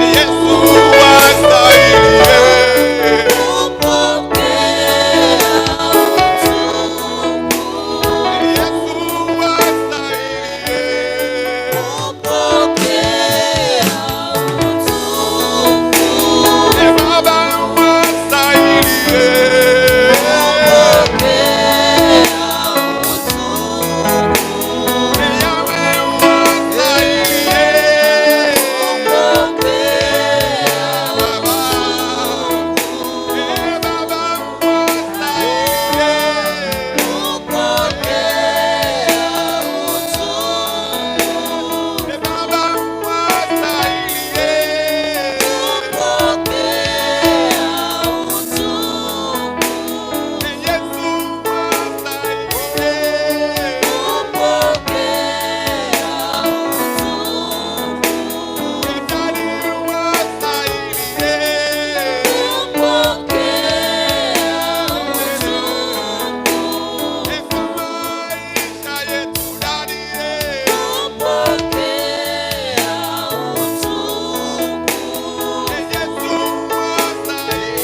Yesu wastahili. Yesu wastahili. Baba wastahili. Yahweh wastahili. Baba, Baba wastahili. Baba wastahili. Yesu wastahili. Daddy wastahili. Kwa maisha yetu Daddy. Yesu wastahili.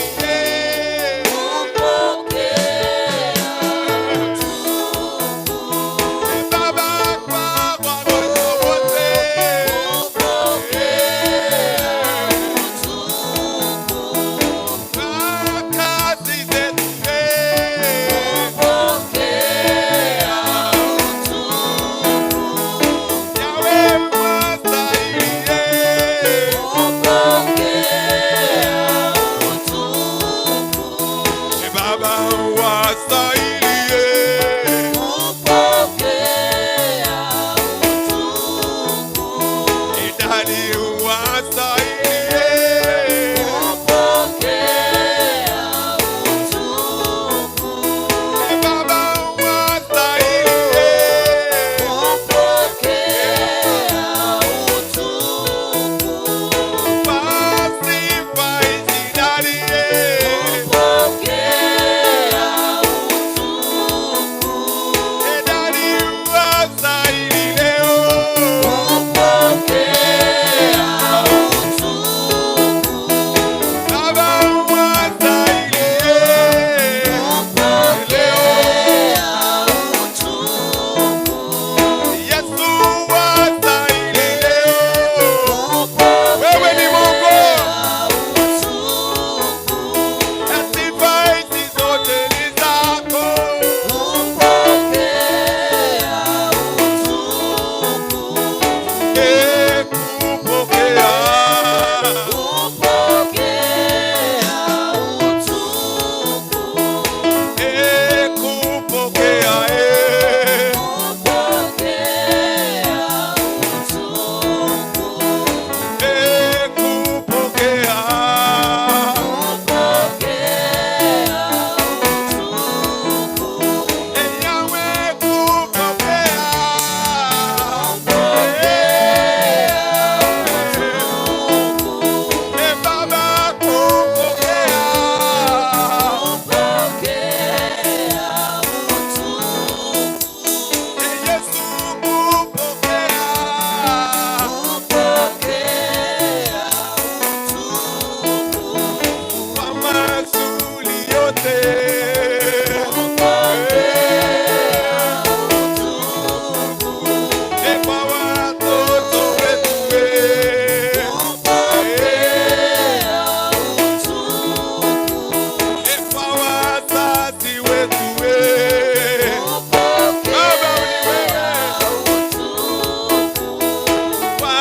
Baba kwa watoto wote. Kwa kazi zetu. Yahweh wastahili. Baba wastahili. Daddy wastahili. Baba wastahili. Kwa sifa hizi Daddy. Daddy wastahili leo. Baba wastahili leo. Yesu wastahili leo. Wewe ni Mungu. Na sifa hizi zote ni zako. Eh, kupokea. Eh, kupokea, eh. Eh, kupokea. Eh, Yahweh, kupokea. Eh, Baba, kupokea. Eh, Yesu, kupokea. Kwa mazuri yote. Eh, kwa watoto wetu, eh. Eh, kwa wazazi wetu, eh. Baba ni wewe. Kwa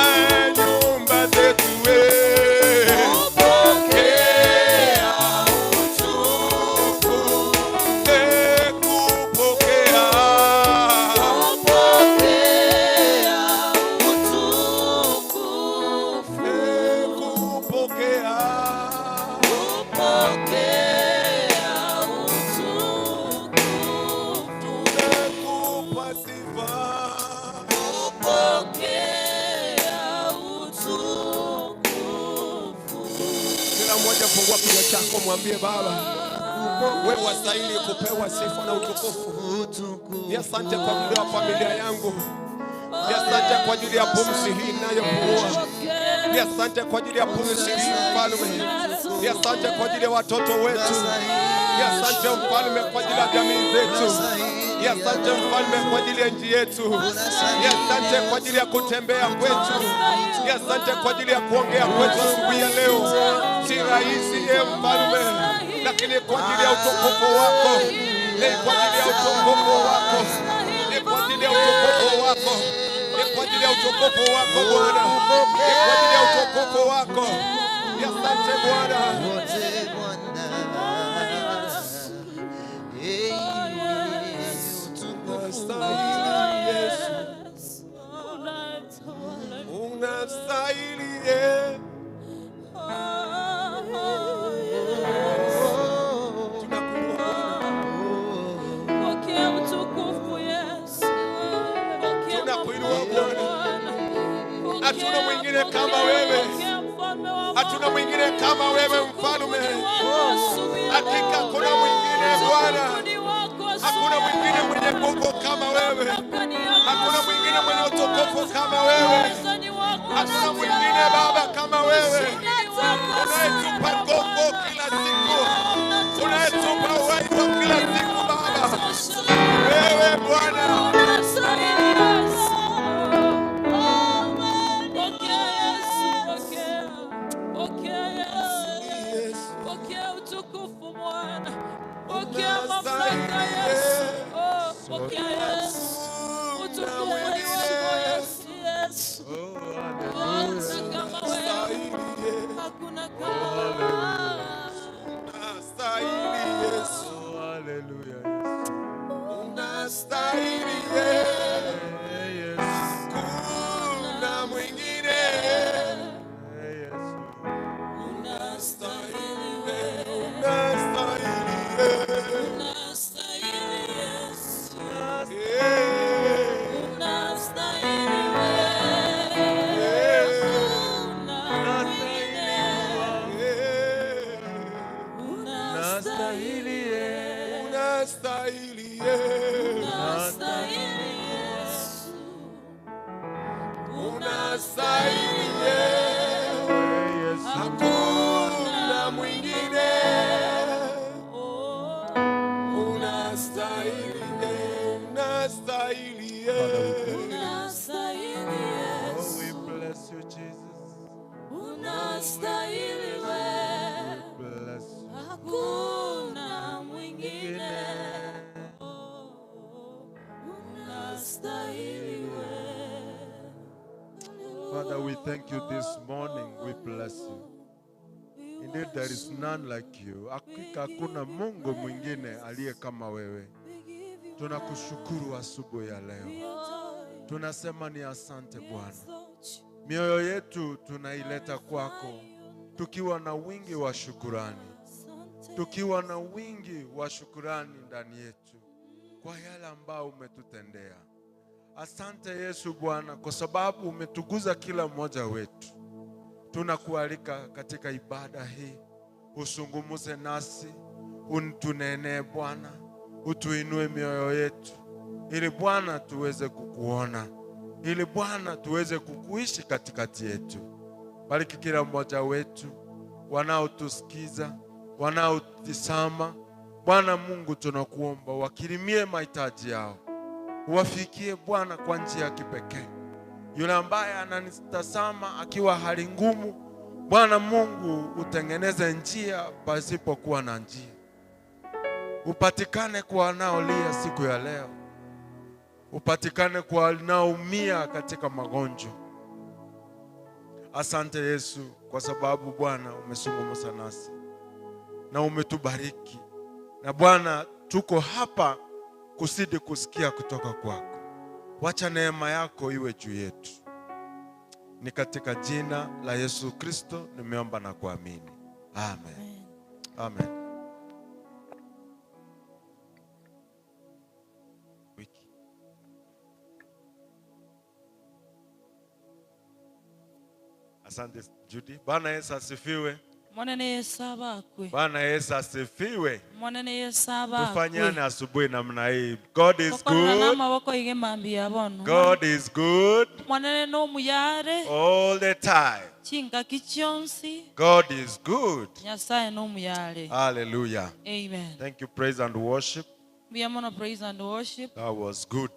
nyumba zetu, eh. Pokea utukufu. Eh, kupokea. Eh, kupokea. Tunakupa sifa. Kila mmoja fungua kinywa chako, mwambie Baba, wewe wastahili kupewa sifa na utukufu. Ni asante kwa muda wa familia yangu. Ni asante kwa ajili ya pumzi hii ninayopumua. Ni asante kwa ajili ya pumzi hii Mfalme. Ni asante kwa ajili ya watoto wetu. Ni asante Mfalme kwa ajili ya jamii zetu. Ni asante Mfalme kwa ajili ya nchi yetu. Ni asante kwa ajili ya kutembea kwetu. Ni asante kwa ajili ya kuongea kwetu asubuhi ya leo. Si rahisi e Mfalme, lakini kwa ajili ya utukufu wako, ni kwa ajili ya utukufu wako, ni kwa ajili ya utukufu wako, ni kwa ajili ya utukufu wako Bwana, ni kwa ajili ya utukufu wako. Ni asante Bwana. Wote Bwana. Hey, utukufu Unastahili Yesu, unastahili eh. Tunakuinua Bwana. Pokea utukufu Yesu. Pokea Tunakuinua mamlaka Bwana. Bwana. Hatuna Pokea, mwingine kama pokea, wewe. pokea mfalme wa Hatuna amani. mwingine kama wewe Utukufu Mfalme. ni wako asubuhi ya Hakika leo. hakuna mwingine Bwana. Utukufu ni wako Hakuna asubuhi ya mwingine leo. mwenye nguvu kama wewe. Mamlaka ni yako Hakuna asubuhi mwingine ya mwenye leo utukufu Bwana. kama wewe. Uweza ni wako Hakuna asubuhi ya mwingine leo. Baba kama wewe. Ushindi ni wako asubuhi ya Unayetupa leo nguvu Bwana. kila siku, Unatosha unayetupa Yesu. uhai wa kila siku Baba. Unatosha. Wewe Bwana. Unastahili Yesu. Pokea Yesu, pokea. Pokea Yesu. Pokea utukufu Bwana. Pokea mamlaka Yesu. Oh, pokea Yesu. Utukufu ni wako Yesu. Yesu. Hakuna kama wewe. Hakuna kama wewe. Unastahili Yesu. Hallelujah. Unastahili Yesu. Yes. Hakuna mwingine. Yes. Unastahili wewe. Unastahili Yesu. Unastahili Yesu. Yeah. Unastahili wewe. Yeah. Hakuna mwingine. Yeah. Unastahili Unastahili Yesu. Unastahili Yesu. Unastahili Yesu. Yes. Hakuna mwingine. Oh, Unastahili, unastahili Yesu. unastahili Oh, Yesu. we bless you, Jesus. Unastahili wewe. Bless you. Hakuna mwingine. Oh, unastahili wewe. Father, we thank you this morning. We bless you. Indeed, there is none like you. Hakika hakuna Mungu mwingine aliye kama wewe. Tunakushukuru asubuhi ya leo. Tunasema ni asante Bwana. Mioyo yetu tunaileta kwako tukiwa na wingi wa shukurani, tukiwa na wingi wa shukurani ndani yetu kwa yale ambayo umetutendea. Asante Yesu Bwana, kwa sababu umetuguza kila mmoja wetu. Tunakualika katika ibada hii, usungumuze nasi, utunenee Bwana, utuinue mioyo yetu, ili Bwana tuweze kukuona, ili Bwana tuweze kukuishi katikati yetu. Bariki kila mmoja wetu, wanaotusikiza, wanaotizama. Bwana Mungu, tunakuomba wakirimie mahitaji yao, uwafikie Bwana kwa njia ya kipekee. Yule ambaye ananitazama akiwa hali ngumu, Bwana Mungu, utengeneze njia pasipokuwa na njia, upatikane kwa wanaolia siku ya leo, upatikane kwa wanaoumia katika magonjwa. Asante Yesu, kwa sababu Bwana umezungumza nasi na umetubariki, na Bwana tuko hapa kusidi kusikia kutoka kwako. Wacha neema yako iwe juu yetu. Ni katika jina la Yesu Kristo nimeomba na kuamini, amen. Amen. Wiki. Asante Judy. Bwana Yesu asifiwe. Monene Yeso abakwe. Bwana Yesu asifiwe. Monene Yeso abakwe. Tufanyane asubuhi namna hii. God is Tokorerane good. amaboko iga emambia ya bono. God is good Monene nomuya are all the time. chingaki chionsi. God is good. Nyasaye nomuya are. Hallelujah. Amen. Thank you, praise and worship. Mbuya mono praise and worship. That was good.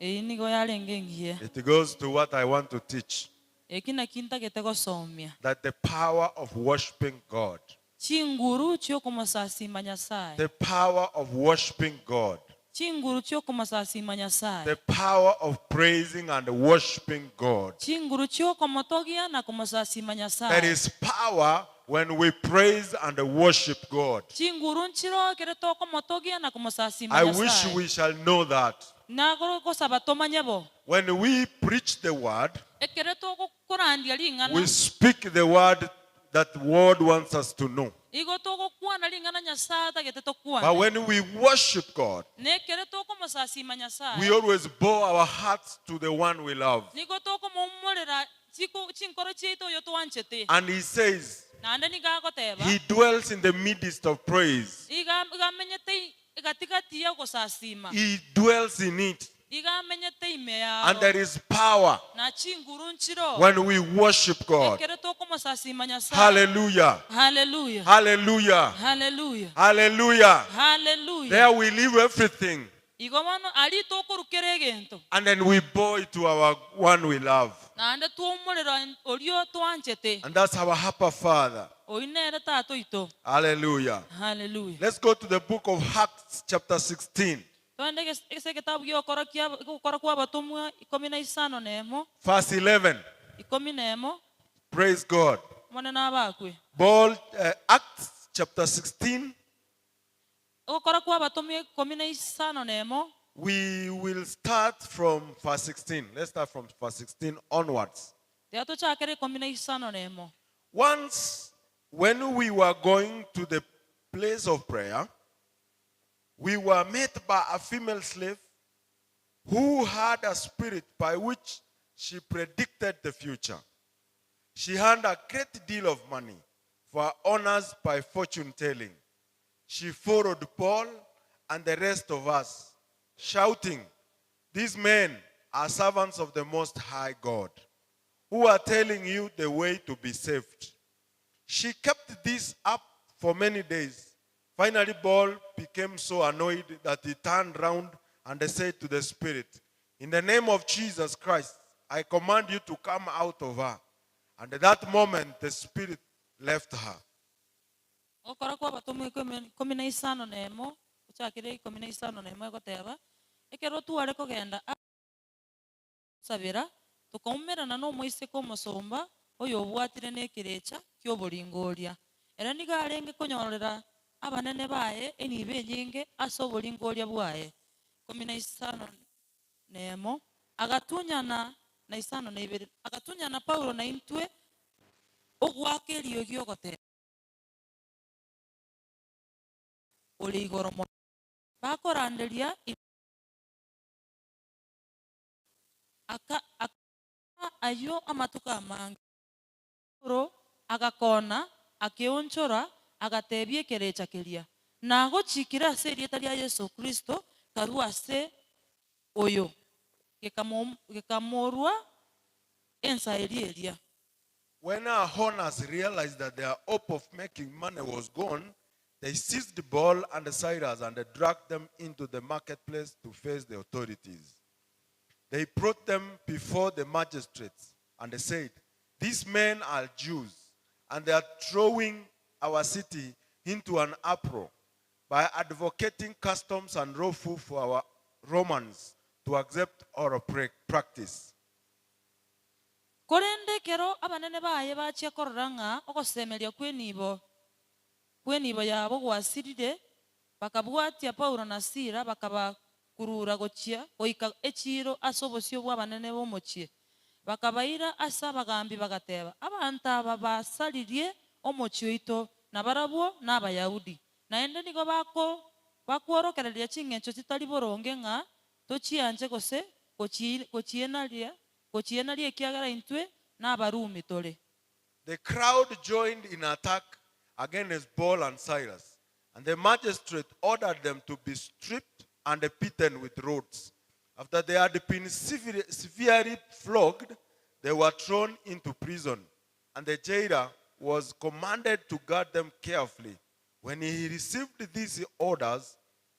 Eyio nigo yarenge engiya. It goes to what I want to teach Eki nakio ntagete gosomia. that the power of worshiping God. Chinguru chi'okomosasima Nyasae. The power of worshiping God. Chinguru chi'okomosasima Nyasae. The power of praising and worshiping God. Chinguru chi'okomotogia na komosasima Nyasae. There is power when we praise and worship God. Chinguru nchiro ekere tokomotogia na komosasima I wish Nyasae. we shall know that. Nagosaba tomanye bo. When we preach the word, Ekere togokorandia ring'ana, we speak the word that the world wants us to know. igo togokwana ring'ana Nyasae atagete tokwane. But when we worship God, Na ekere tokomosasima Nyasae, we always bow our hearts to the one we love. nigo tokomoumorera chiko- chinkoro chiaito oyo twanchete. And he says, Naende nigo agoteba, He dwells in the midst of praise. iga iga amenyete gatigati ya ogosasima. He dwells in it. Iga amenyete ime And yaro. there is power Na chinguru nchiro. when we worship God. Ekere tokomosasima Nyasaye. Hallelujah. Hallelujah. Hallelujah. Hallelujah. Hallelujah. Hallelujah. There we leave everything. Igo bono aria tokorukera egento. And then we bow it to our one we love. Naende twomorera orio twanchete. And that's our Abba Father. Oyio nere tata oito. Hallelujah. Hallelujah. Let's go to the book of Acts, chapter 16, Twende ase egetabu gi'ogokora kia ogokora kw'abatomwa ikomi na isano na emo, verse 11. ikomi na emo, Praise God. Omonene abakwe. Paul, Acts chapter 16. Ogokora kw'abatomwa ikomi na isano na emo. We will start from verse 16. Let's start from verse 16 onwards. Tiga tochakere ikomi na isano na emo. Once, when we were going to the place of prayer, we were met by a female slave who had a spirit by which she predicted the future. She earned a great deal of money for her honors by fortune telling. She followed Paul and the rest of us, shouting, These men are servants of the Most High God, who are telling you the way to be saved. She kept this up for many days. Finally, Paul became so annoyed that he turned round and said to the spirit, In the name of Jesus Christ, I command you to come out of her. And at that moment, the spirit left her. Ogokora kw'abatomwa ikomi na isano na emo, ochakire ikomi na isano na emo egoteba, Ekero tware kogenda ase ogosabera, tokaumerana nomoiseke omosomba oyobwatire nekerecha ki'oboringoria. Ere nigo arenge konyorera abanene baye enibo enyinge ase oboringoria bwaye. Ikomi na isano nemo, agatunyana na isano na ibere, agatunyana Paulo na intwe, ogoaka eriogi ogoteba, Ore Igoro Mono, bakoranderia Aka, akaba ayio amatuko amange. Paulo agakona, akeonchora, agateebia ekerecha keria, Nagochiikire ase erieta ria Yeso Kristo, karue ase oyo. Gekamorua ensa eria eria. When our owners realized that their hope of making money was gone, they seized Paul and Silas and dragged them into the marketplace to face the authorities. They brought them before the magistrates and said, These men are Jews, and they are throwing our city into an uproar by advocating customs unlawful for our Romans to accept or practice. Korende ekero abanene baye bachia korora ng'a ogosemeria kw'enibo kw'enibo yabo gwasirire, bakabwatia Paulo na Sila, bakabakurura gochia goika echiiro ase obosio bw'abanene b'omochie. Bakabaira ase abagambi, bagateba, Abanto aba basaririe omochie oito, na barabwo n'Abayahudi, naende nigo bakworokereria ching'encho chitari boronge ng'a tochianche gose gochienaria, ekiagera intwe n'Abarumi tore. The crowd joined in attack against Paul and Silas, and the magistrate ordered them to be stripped and beaten with rods. After they had been severely flogged, they were thrown into prison, and the jailer was commanded to guard them carefully. When he received these orders,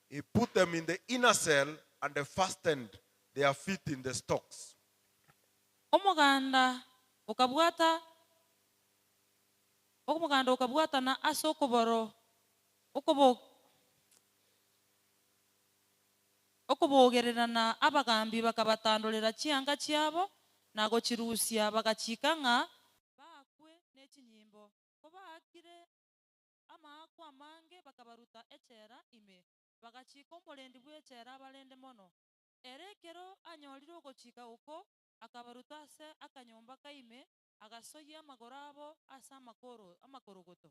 he put them in the inner cell and fastened their feet in the stocks. Omoganda okabwata omoganda okabwatana ase okoboro okobo okobogererana abagambi bakabatandorera chianga chiabo na gochirusia bagachika ng'a baakwe ne chinyimbo. Kobaakire amaakwa amange bakabaruta echela ime, bagachika omorendi bw'echela abarende mono. Ere ekero anyorire ogochika oko, akabaruta ase akanyomba ka ime, agasoyia amagoro abo ase amakoro amakorogoto.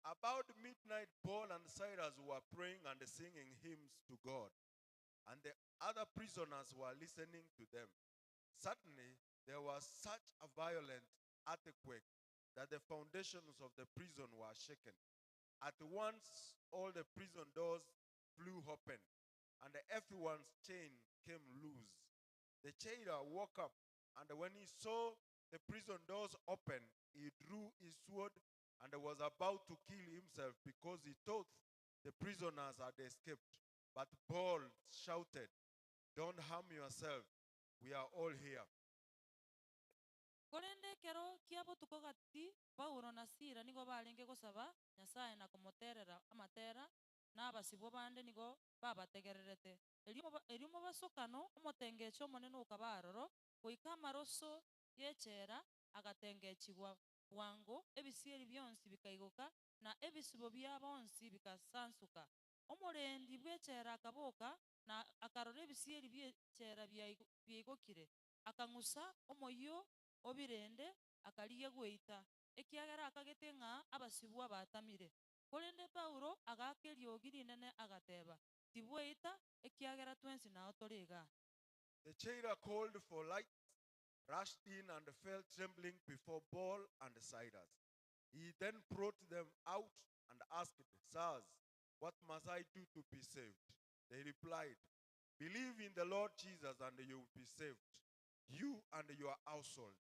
About midnight, Paul and Silas were praying and singing hymns to God, and the other prisoners were listening to them. Suddenly, there was such a violent earthquake that the foundations of the prison were shaken. At once, all the prison doors flew open, and everyone's chain came loose. The jailer woke up, and when he saw the prison doors open, he drew his sword and was about to kill himself because he thought the prisoners had escaped. But Paul shouted, Don't harm yourself. We are all here. Korende ekero kia botuko gati, Paulo na Sila nigo barenge gosaba Nyasaye na komoterera amatera, na abasibwa bande nigo babategererete. Erio erio mobasokano omotengecho omonene okaba aroro, goika amaroso y'echela agatengechigwa bwango, ebisieri bionsi bikaigoka, na ebisibo bia bonsi bikasansuka. Omorendi bw'echela akaboka, na akarora ebisieri bi'echela biaigokire, akang'usa omoyio obirende, akarigia goita, ekiagera akagete ng'a abasibwa batamire. Korende Paulo agaaka eriogi rinene agateba, tibweita, ekiagera twensi nao tore igaa. The jailer called for light, rushed in, and fell trembling before Paul and Silas. He then brought them out and asked, Sirs, what must I do to be saved? They replied, Believe in the Lord Jesus and you will be saved, you and your household.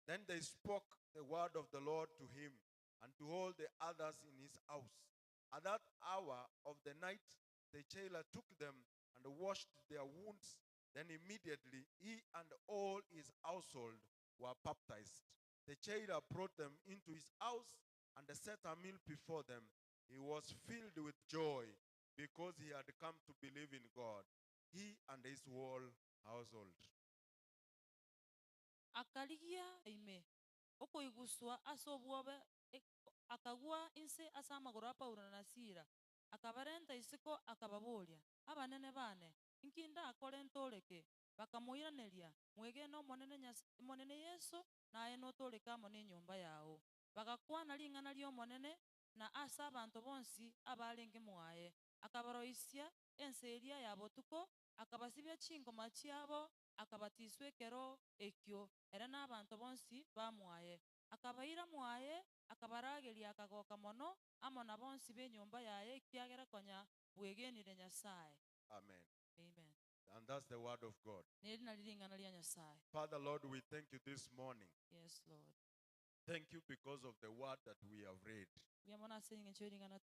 Then they spoke the word of the Lord to him and to all the others in his house. At that hour of the night, the jailer took them and washed their wounds. Then immediately he and all his household were baptized. The jailer brought them into his house and set a meal before them. He was filled with joy because he had come to believe in God, he and his whole household. Akarigia ime okoiguswa ase obwobe akagwa inse ase amagoro a Paulo na Sila, akabarenta isiko akababoria, abanene bane, inki ndakore ntoreke? Bakamoiraneria, mwegene omonene Nyas omonene Yeso, naye notoreke amo na enyomba yago. Bagakwana ring'ana ri'omonene na ase abanto bonsi abarenge mwaye. Akabaroisia ense eria ya botuko, akabasibia chingoma chiabo, akabatiswa ekero ekio, ere na abanto bonsi bamwaye. Akabaira mwaye, akabarageria akagoka mono, amo na bonsi b'enyomba yaye ekiagera konya bwegenire Nyasaye. Amen. Amen. And that's the word of God. Neri nari ring'ana ria Nyasaye. Father, Lord, we thank you this morning. Yes, Lord. Thank you because of the word that we have read. Mbuya mono ase eng'encho y'ering'ana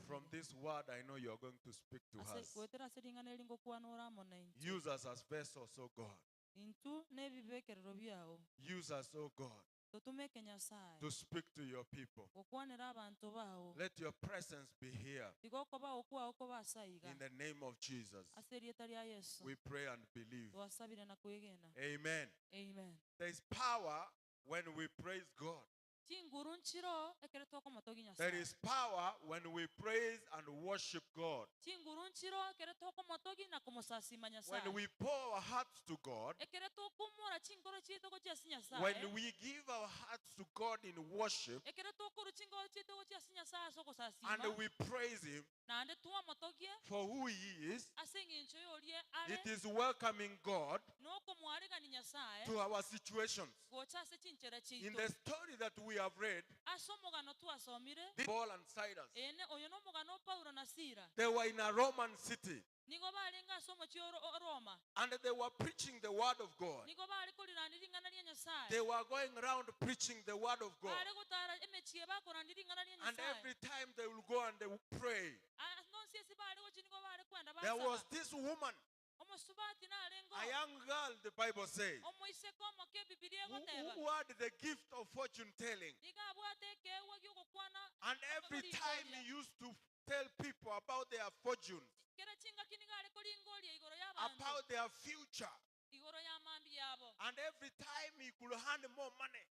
From twasomire. this word, I know you are going to speak to Ase us. goetera ase ring'ana eri ngokwana ore amo na intwe. Use us as vessels, O God. Intwe na ebibekerero biao. Use us, O God, Totumeke Nyasaye. to speak to your people. Gokwanera abanto bao. Let your presence be here. Tiga okobao kwao kobe ase aiga. In the name of Jesus, Ase erieta ria Yeso. we pray and believe. Twasabire na kwegena. Amen. Amen. There is power when we praise God. Chinguru nchiro ekero twakomotogia There Nyasaye. is power when we praise and worship God. Chinguru nchiro ekero twakomotogia na komosasima Nyasaye. When we pour our hearts to God, Ekero twakumora chinkoro chiaito gochia ase Nyasaye. when we give our hearts to God in worship Ekero twakorwa chinkoro chiaito gochia ase Nyasaye ase ogosasima. and we praise Him Naende twamotogie for who He is, ase eng'encho yoria are it is welcoming God no Okomwaregani Nyasae to our situations. Gocha ase chinchera In chiaito. the story that we have read, Ase omogano twasomire, Paul and Silas, ene oyo nomogano o Paulo na Sila, they were in a Roman city nigo barenge ase omochie o Ro- o Roma, and they were preaching the word of God. nigo bare korirania ring'ana ria Nyasae. They were going around preaching the word of God. Bare gotara emechie bakorania ring'ana ria And Nyasae. every time they will go and they will pray. Ah, nonsi ase bare gochia nigo bare kwenda There was basaba. this woman, Omosubati narenge a young girl, the Bible says, omoiseke omoke Ebibilia who, egoteba who had the gift of fortune telling. nigo abwate ekeegwa gi'ogokwana And every time he used to tell people about their fortunes, kera chingaki nigo are koringoria igoro y'abanto about their future. Igoro y'amambi yabo. And every time he could hand more money.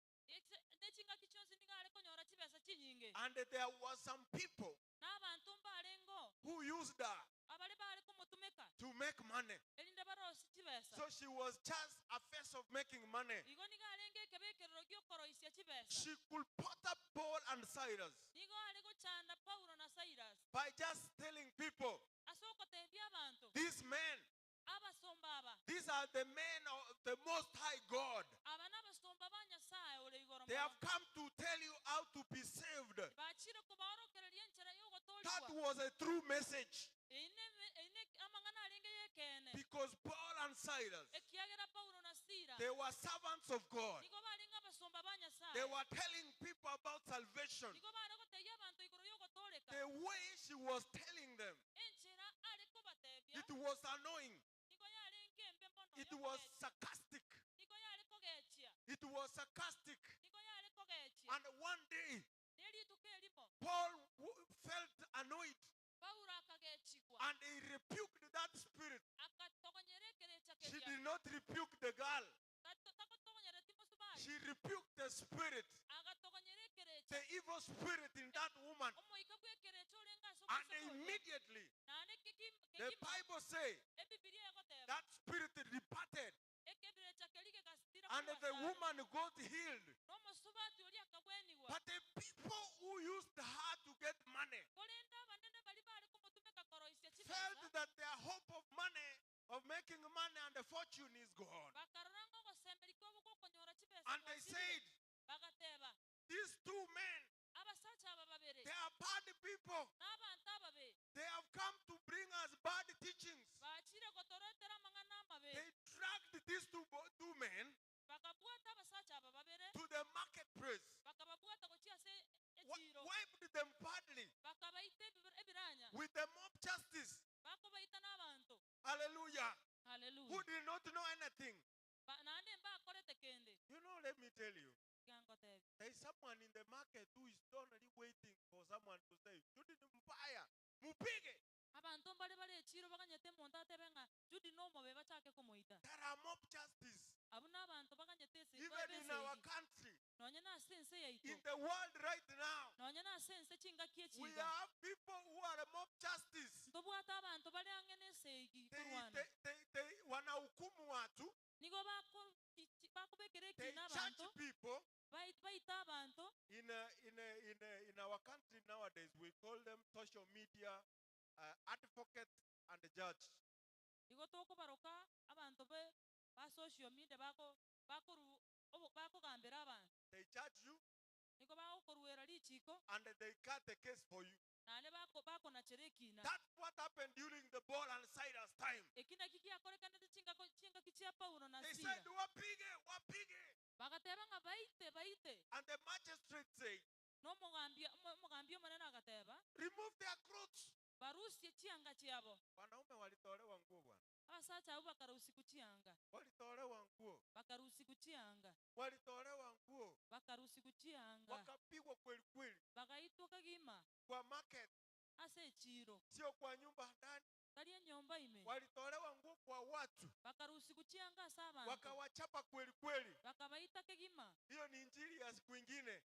Ne chingaki chionsi nigo are konyora chibesa chinyinge. And there were some people N'abanto mbarengo who used her abare bare komotumeka to make money. Erinde barosi chibesa. So she was just a face of making money. Igo nigo arenge ekebekerero gi'okoroisia chibesa. She could put up Paul and Silas Nigo are gochanda Paulo na Silas by just telling people, ase okotebia abanto these men, abasomba aba these are the men of the Most High God. aba n'abasomba ba Nyasaye ore igoro They mono. have come to tell you how to be saved. Bachire kobaorokereria enchera That y'ogotorigwa. was a true message Eine eine amang'ana arenge y'ekeene because Paul and Silas, ekiagera Paulo na Sila they were servants of God. nigo barenge abasomba ba They Nyasaye were telling people about salvation. nigo bare gotebia abanto igoro y'ogotoreka. The way she was telling them, Enchera are kobatebia it was annoying. nigo yarenge embe mono It was y'okogechia. sarcastic. Nigo yare kogechia It was sarcastic. nigo yare kogechia. And one day, Nerituko erimo Paul felt annoyed Paulo akagechigwa and he rebuked that spirit. Akatogonyera ekerecha She keria. did not rebuke the girl. Takotogonyera timosubari She rebuked the spirit, agatogonyera ekerecha the evil spirit in that woman. Omoika bw'ekerecha orenge ase And omoiseke oria. immediately, Naende keki- the kekima Bible says Ebibilia egoteba that spirit departed ekebirecha keria gegasitira and korwa the asare. woman got healed. N'omosubati oria akabwenigwa. But the people who used her to get money Korende abanene baria bare komotumeka koroisia chibesa felt that their hope of money, of making money and the fortune is gone. Bakarora ng'a ogosemberia kwabo gw'okonyora chibesa And they gwasirire. said, Bagateba these two men, abasacha aba babere they are bad people. n'abanto ababe They have come to bring us bad teachings. Bachire gotoretera amang'ana amabe. They dragged these two men Bakabwata abasacha aba babere to the marketplace, bakababwata gochia ase echiro wiped them badly bakabaita ebiranya with the mob justice. Bakobaita n'abanto. Hallelujah. Who Hallelujah. did not know anything. Ba- naende mbakorete kende. You know, let me tell you, Gangotebia. there is someone in the market who is only waiting for someone to say, Judy Mbaya, Mupige. Abanto mbare bare echiro baganyete omonto atebe ng'a Judy nomobe bachake komoita. There are mob justice. Abwo n'abanto baganyete ase Even in our esegi. country, Nonye na ase ense in yaito the world right now, nonye na ase ense chingaki we echiga have people who are mob justice. Ntobwate abanto bare ang'e na esegi They, korwana. they wanahukumu watu, Nigo bako- chi- bakobekera they ekina judge abanto people. baita abanto. In our country nowadays, we call them social media advocate and judge. Igo tokobaroka abanto be ba social media bako bakoru obo- bakogambera abantu. They judge you Nigo bagokoruera richiko and they cut the case for you. Naende bako bakonachera ekina. That's what happened during the Paul and Silas time. Eki naki giakorekanete chingako chingaki chia Paulo na They Sila. said, Wapige, wapige. Bagateba ng'a baite baite. And the magistrate said, N'omogambia omo- omogambi omonene agateba remove their clothes. Barusie chianga chiabo. Wanaume walitolewa nguo bwana. Abasacha abo bakarusiku chianga. Walitolewa nguo. Bakarusiku chianga. Walitolewa nguo. Bakarusiku chianga. Wakapigwa kweli kweli Bagaitwa kagima kwa market, ase echiro. Sio kwa nyumba ndani. Tari enyomba ime. Walitolewa nguo kwa watu. Bakarusiku chianga ase abantu. Wakawachapa kweli kweli. Bakabaita kegima. Hiyo ni injili ya siku ingine.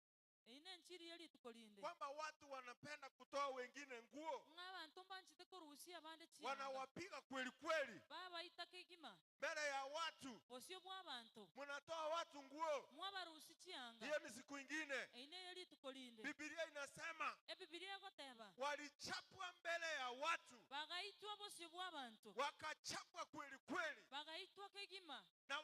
Eine enchiri y'erituko rinde Kwamba watu wanapenda kutoa wengine nguo. Ng'a abantu mbanchete korusia abande chianga. Wanawapiga kweli kweli Babaita kegima mbele ya watu. Bosio bwa abantu. Mnatoa watu nguo. Mwabarusi chianga. Hiyo ni siku ingine. Eine y'erituko rinde. Biblia inasema Ebibilia egoteba walichapwa mbele ya watu. Bagaitwa bosio bwa abantu. Wakachapwa kweli kweli. Bagaitwa kegima. Na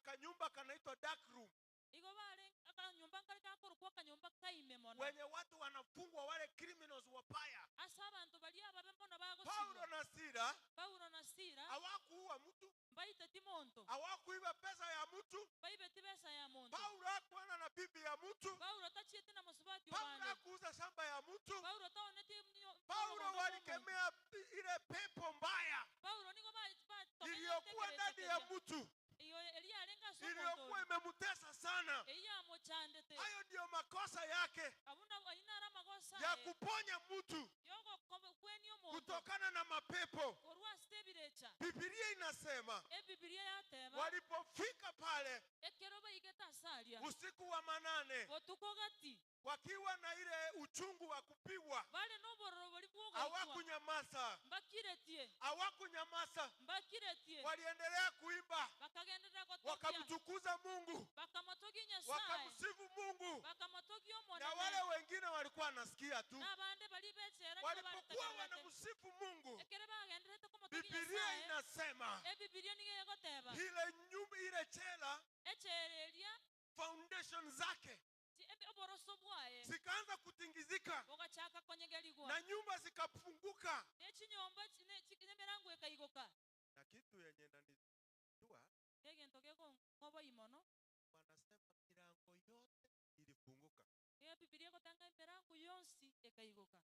kanyumba kanaitwa dark room Igo bare akanyomba nkare gakorokwa akanyomba kaime mono. wenye watu wanafungwa wale criminals wabaya. Ase abanto baria ababe mono Paulo bagosibwa. na Sila Paulo na Sila hawakuua mtu, mbaiteti monto, hawakuiba pesa ya mtu. baibeti besa ya monto. Paulo hakuana na bibi ya mtu, Paulo tachiete na mosubati Paulo obande. hakuuza shamba ya mtu. Paulo taoneti Paulo walikemea ile pepo mbaya Paulo nigo ba iliyokuwa ndani ya mtu, iyo eria arenga ase iliyokuwa omonto imemtesa sana. eria amochandete Hayo ndiyo makosa yake abuna aina ara magosa ya kuponya mtu yogokwenia omonto kutokana na mapepo. korwa ase ebirecha. Biblia inasema Ebibilia yateba walipofika pale ekero baigete ase aria usiku wa manane, botuko gati wakiwa na ile uchungu wa kupigwa, bare n'obororo bori bwogoitwa hawakunyamaza, mbakiretie hawakunyamaza, mbakiretie waliendelea kuimba, bakagenderera gotokia wakamtukuza Mungu, bakamotogia Nyasaye wakamsifu Mungu, bakamotogia na wale Omonene wengine walikuwa wanasikia tu. n'abande bari bechera nigo Walipokuwa baritegererete wanamsifu Mungu, ekere bagenderete komotogia Biblia Nyasaye inasema ebibilia nigo egoteba ile nyumba, ile chela, echere eria foundation zake oboroso bwaye zikaanza kutingizika bogachaka konyegerigwa na nyumba zikafunguka. nechinyomba nemirango ekaigoka Na kitu yenye inanitua, negento gekong'oboi mono wanasema milango yote ilifunguka, nigo ebibilia egotanga emirango yonsi ekaigoka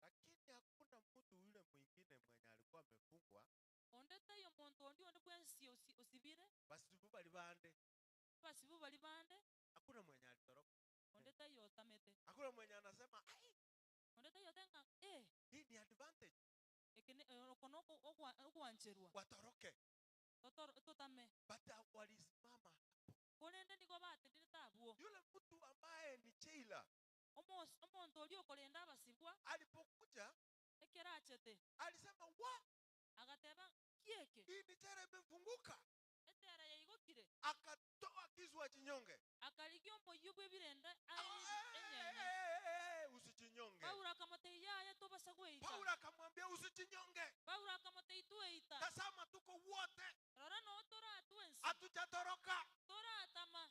lakini hakuna mtu yule mwingine mwenye alikuwa amefungwa. onde taiyo omonto ondi onde bwensi osibire Basibu bali bande, abasibu bari bande hakuna mwenye alitoroka, onde taiyo otamete hakuna mwenye anasema ai, onde taiyo otenga eh hii ni advantage, ekene oko noko okwancherwa watoroke. totame But walisimama. korende nigo batendire tabwo Yule mtu ambaye ni jailer omonto oria okorenda abasibwa alipokuja ekero achete alisema wa, agateba kieke hii ni jela imefunguka. etera yaigokire Akatoa kisu ajinyonge. akarigia omoyio bwa ebirenda Ah, enyenye eh, eh, eh, usijinyonge. Paulo akamotebia yaya tobasa gweita Paulo akamwambia usijinyonge, Paulo akamotebia tweita tazama tuko wote rora no toratwa ensi hatujatoroka. toratama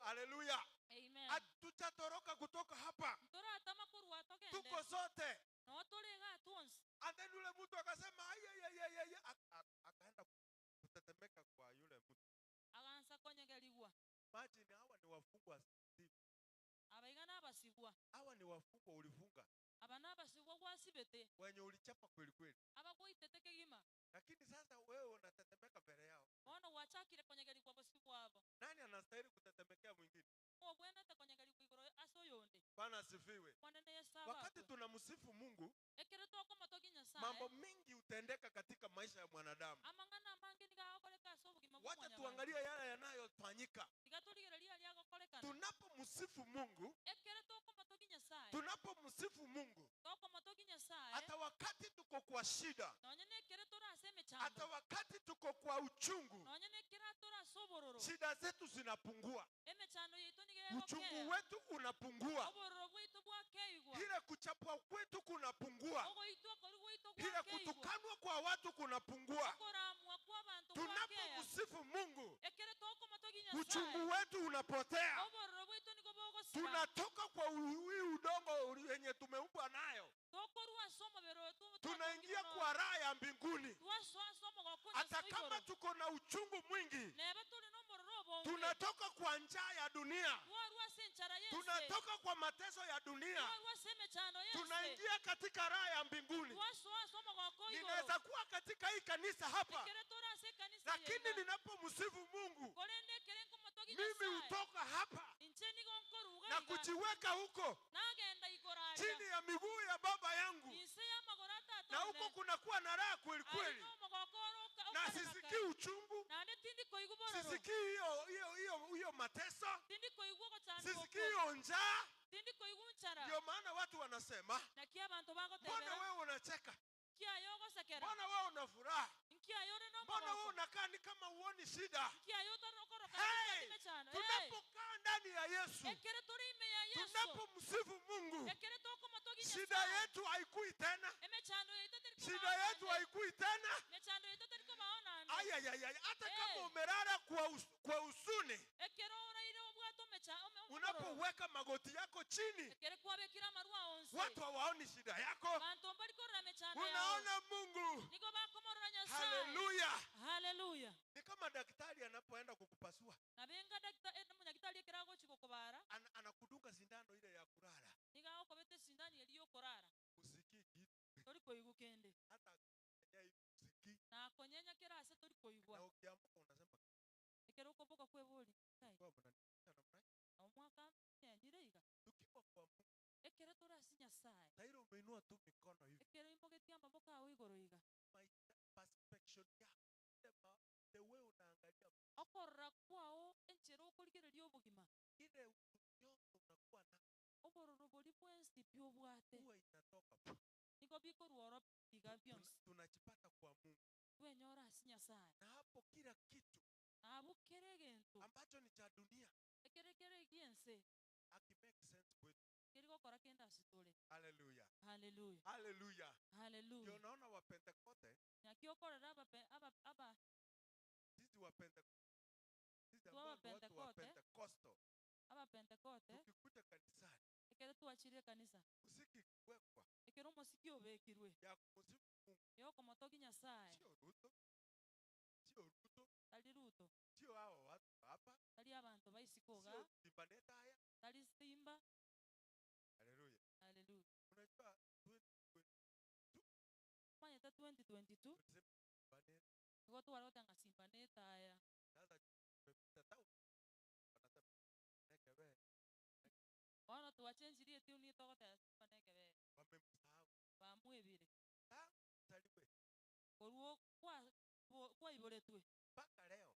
Haleluya, amen hatujatoroka kutoka hapa, toratama korwa togende tuko sote. no toriga twonsi And then yule mtu akasema "Ai, ai, ai, ai, ai." Akaenda kutetemeka kwa yule mtu. agansa konyegerigwa Imagine, hawa ni wafungwa, abaiga n'abasibwa hawa ni wafungwa ulifunga, aba n'abasibwa gwasibete wenye ulichapa kweli kweli, abagwaitete kegima lakini sasa wewe unatetemeka mbele yao. bono gwachakire konyegerigwa bosi bwabo Nani anastahili kutetemekea mwingine? obwenete konyegerigwa igoro ase oyonde Bwana asifiwe. mwanene Yesu Wakati abakwe tunamsifu Mungu, ekero tokomotogia Nyasaye mambo mengi hutendeka katika maisha ya mwanadamu. amang'ana amange nigo agokoreka ase obogima bwa Wacha mwanyabanto tuangalie yale yanayofanyika tiga torigereria aria agokorekana tunapomsifu Mungu. ekero tokomotogia Nyasaye Tunapomsifu Mungu, tokomotogia Nyasaye hata wakati tuko kwa shida, nonye nekere tore ase hata emechando wakati tuko kwa uchungu, nonye nekere tore ase obororo shida zetu zinapungua, emechando yaitu nigo uchungu egokea wetu unapungua, obororo bwaitu bwakeigwa ile kuchapwa kwetu kunapungua, ogoitwa kori gwaito ile gwakeigwa kutukanwa kwa watu kunapungua. okoramwa kwa abanto gwakea Tunapomsifu Mungu, ekere tokomotogia uchungu Nyasaye wetu unapotea, obororo bwaitu nigo bogosira tunatoka kwa hii udongo yenye tumeumbwa nayo, tokorwa ase omobere oyo tunaingia kwa raha ya mbinguni. twasoa ase omogoko Hata Nyasaye kama igoro tuko na uchungu mwingi, neba tore n'omororo obonge tunatoka kwa njaa ya dunia, twarwa ase enchara y'ense tunatoka kwa mateso ya dunia, twarwa ase emechando y'ense tunaingia katika raha ya mbinguni. twasoa ase omogoko igoro Ninaweza kuwa katika hii kanisa hapa, ekere tore ase ekanisa lakini yaiga ninapomsifu Mungu, korende ekere nkomotogia mimi Nyasaye hutoka hapa inche nigo nkoruga na iga kujiweka huko nagenda igoro chini aria ya miguu ya baba yangu, inse y'amagoro na huko atatone kunakuwa na raha kweli kweli, aino omogoko oro na okareka sisikii kare uchungu, naende tindi koigwa bororo sisikii hiyo hiyo hiyo hiyo mateso, tindi koigwa ogochanda sisikii okwo hiyo njaa. tindi koigwa nchara Ndio maana watu wanasema, naki abanto mbona bagotebera wewe unacheka? nkiayo ogosekera Mbona wewe una furaha? nkiayo ore Mbona wewe n'omogoko unakaa ni kama huoni shida? nkiayo otarokoroka Hey, emechando hey tunapokaa ndani ya Yesu, ekere tore ime ya Yesu tunapomsifu Mungu, ekere tokomotogia shida Nyasaye yetu haikui tena, emechando yaito teri shida yetu haikui tena. emechando yaito teri kobaonande Ayayayay, hata Eh. kama umelala kwa, us, kwa huzuni, Ekero oraire obwate omecha ome- omororo. unapoweka magoti yako chini, Ekero kwabekire amarwa onsi. watu hawaoni shida yako, Banto mbari korora mechando yao. unaona Mungu. Nigo bakomorora Nyasaye. Haleluya! Haleluya. Ni kama daktari anapoenda kukupasua, Nabenga dakita munyagitari ekero agochi gokobara, anakudunga sindano ile ya kulala, nigo agokobeta esindani eria yokorara. usikii kitu, Tori koigwa kende. hata akikunyenya hivi usikii, Nakonyenya kera ase tori koigwa. na ukiamka unasema Ekero okoboka kwebori. Kai. kwa mnaniita namna hii. Omwaka nyenyire iga. Tukiwa kwa Mungu, Ekero tore ase Nyasaye. tairi umeinua tu mikono hivi, Ekero imogetie amaboko ao igoro iga. maisha perception yako, ile the way unaangalia Okorora kwao enchera okorigereria obogima. ile huzuni yote unakuwa na Obororo bori bwensi pi obwate. huwa inatoka pu. Nigo bikorwa oro iga bionsi. Tunajipata kwa Mungu, Twenyora ase Nyasaye. na hapo kila kitu Nabo kere egento. ambacho ni cha dunia Ekere kere giense. haki make sense kwetu. Keri gokora kende ase tore. Haleluya, Haleluya. haleluya. Ndio Haleluya. naona wa Pentekoste, Naki okorera abape aba aba sisi wa Pentekoste, sisi Tuwa ambao ni watu wa Pentekoste. Pentekosto, aba Pentekote tukikuja kanisani ekero twachire kanisa. muziki ikiwekwa Ekero omosiki obekirwe. ya kumsifu Mungu, Yokomotogi Nyasaye. sio Ruto, sio Ruto, Tari Ruto. sio hao watu hapa, Tari abantu baisiko sio iga. Simba Neta haya. Tari Simba. Haleluya. Haleluya. Unajua 2022 Manyete 2022 tulisema Simba Neta, nigo twarota ng'a Simba netaya. sasa tumepita town, wanasema nekebe, Bono twachenjirie etiuni etogoteba Simba nekebe. wamemsahau Bamwebire. tangu zaliwe Korwo kwa kwaiboretwe mpaka leo.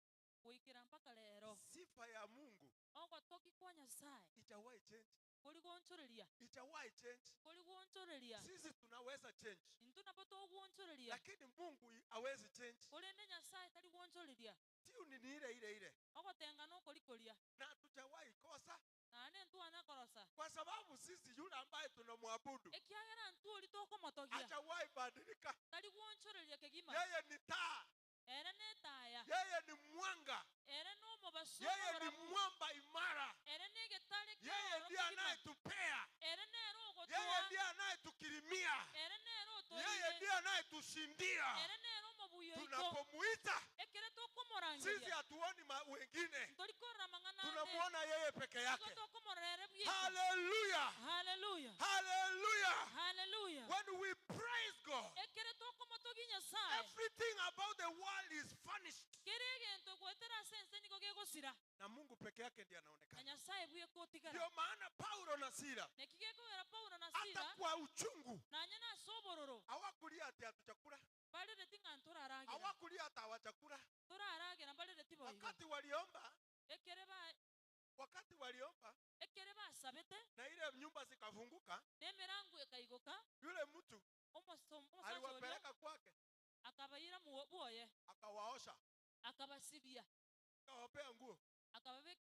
goikera mpaka rero. Sifa ya Mungu Ogotoki kwa Nyasaye ichawahi change, kori gonchoreria. ichawahi change. Kori gonchoreria. Sisi tunaweza change, Intwe nabo togonchoreria. lakini Mungu hawezi change. Korende Nyasaye tari gonchoreria. Tuni ni ile ile ile, Ogotenga nokorikoria. na hatujawahi kosa, Naende ntwana korosa. kwa sababu sisi yule ambaye tunamwabudu Ekiagera ntwori tokomotogia. hajawahi badilika. Tari gonchoreria kegima. Yeye ni taa, Ere netaya. yeye ni mwanga, Ere nomobaso yeye ni omorabu. mwamba imara, Ere negetare yeye kiororo ndiye kegima. anayetupea, Ere nere yeye ogotoa. ndiye anayetukirimia, Ere nere yeye otoire. ndiye anayetushindia. Ere nere omobuya oito. Tunapomuita Ekere sisi tokomorangeria. hatuoni wengine, Ntorikorora mang'ana ande. tunamuona yeye peke Nigo yake. tokomorora ere bweka. Haleluya, Haleluya. haleluya. Haleluya. When we praise God, Ekere tokomotogia Nyasaye. everything about the world is furnished. Kere egento gwetera ase ense nigo gegosira. Na Mungu peke yake ndiye Na anaonekana. Nyasaye bweka otigara. Ndio maana Paulo na Sila Neki gekogera Paulo na hata Sila kwa uchungu nanye nase obororo hawakulia ati hatuchakula, mbarereti ng'a ntoraragera hawakulia hata hawachakula. toraragera mbarereti boigo Wakati waliomba, ekere ba wakati waliomba ekere basabete na ile nyumba zikafunguka, n'emirango ekaigoka yule mtu omosacha oria aliwapeleka kwake, akabaira bwoye akawaosha, akabasibia akawapea nguo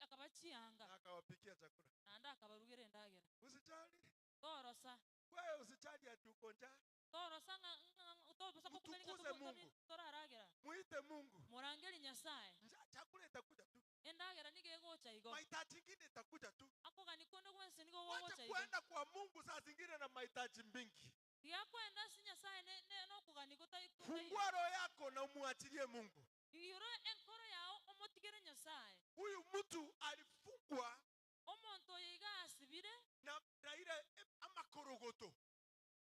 akabachianga na akawapikia chakula. naende akabarugera endagera. Usijali Torosa wewe, usijali ati uko njaa. torosa ng'a tobosa kokumenya ng'a Mtukuze Mungu. toraragera. Muite Mungu. Murangeri Nyasaye. Chakula itakuja tu, Endagera nigo egocha igo. mahitaji ingine itakuja tu. Akogani konde gwensi nigo Wacha gogocha igo. kuenda kwa Mungu saa zingine na mahitaji mingi. Tigakwenda ase Nyasaye nokogani gotai Fungua roho yako na umuachilie Mungu. Iyoro enkoro yao omotigere Nyasaye. Huyu mtu alifungwa Omonto oyo iga asibire. na ile amakorogoto,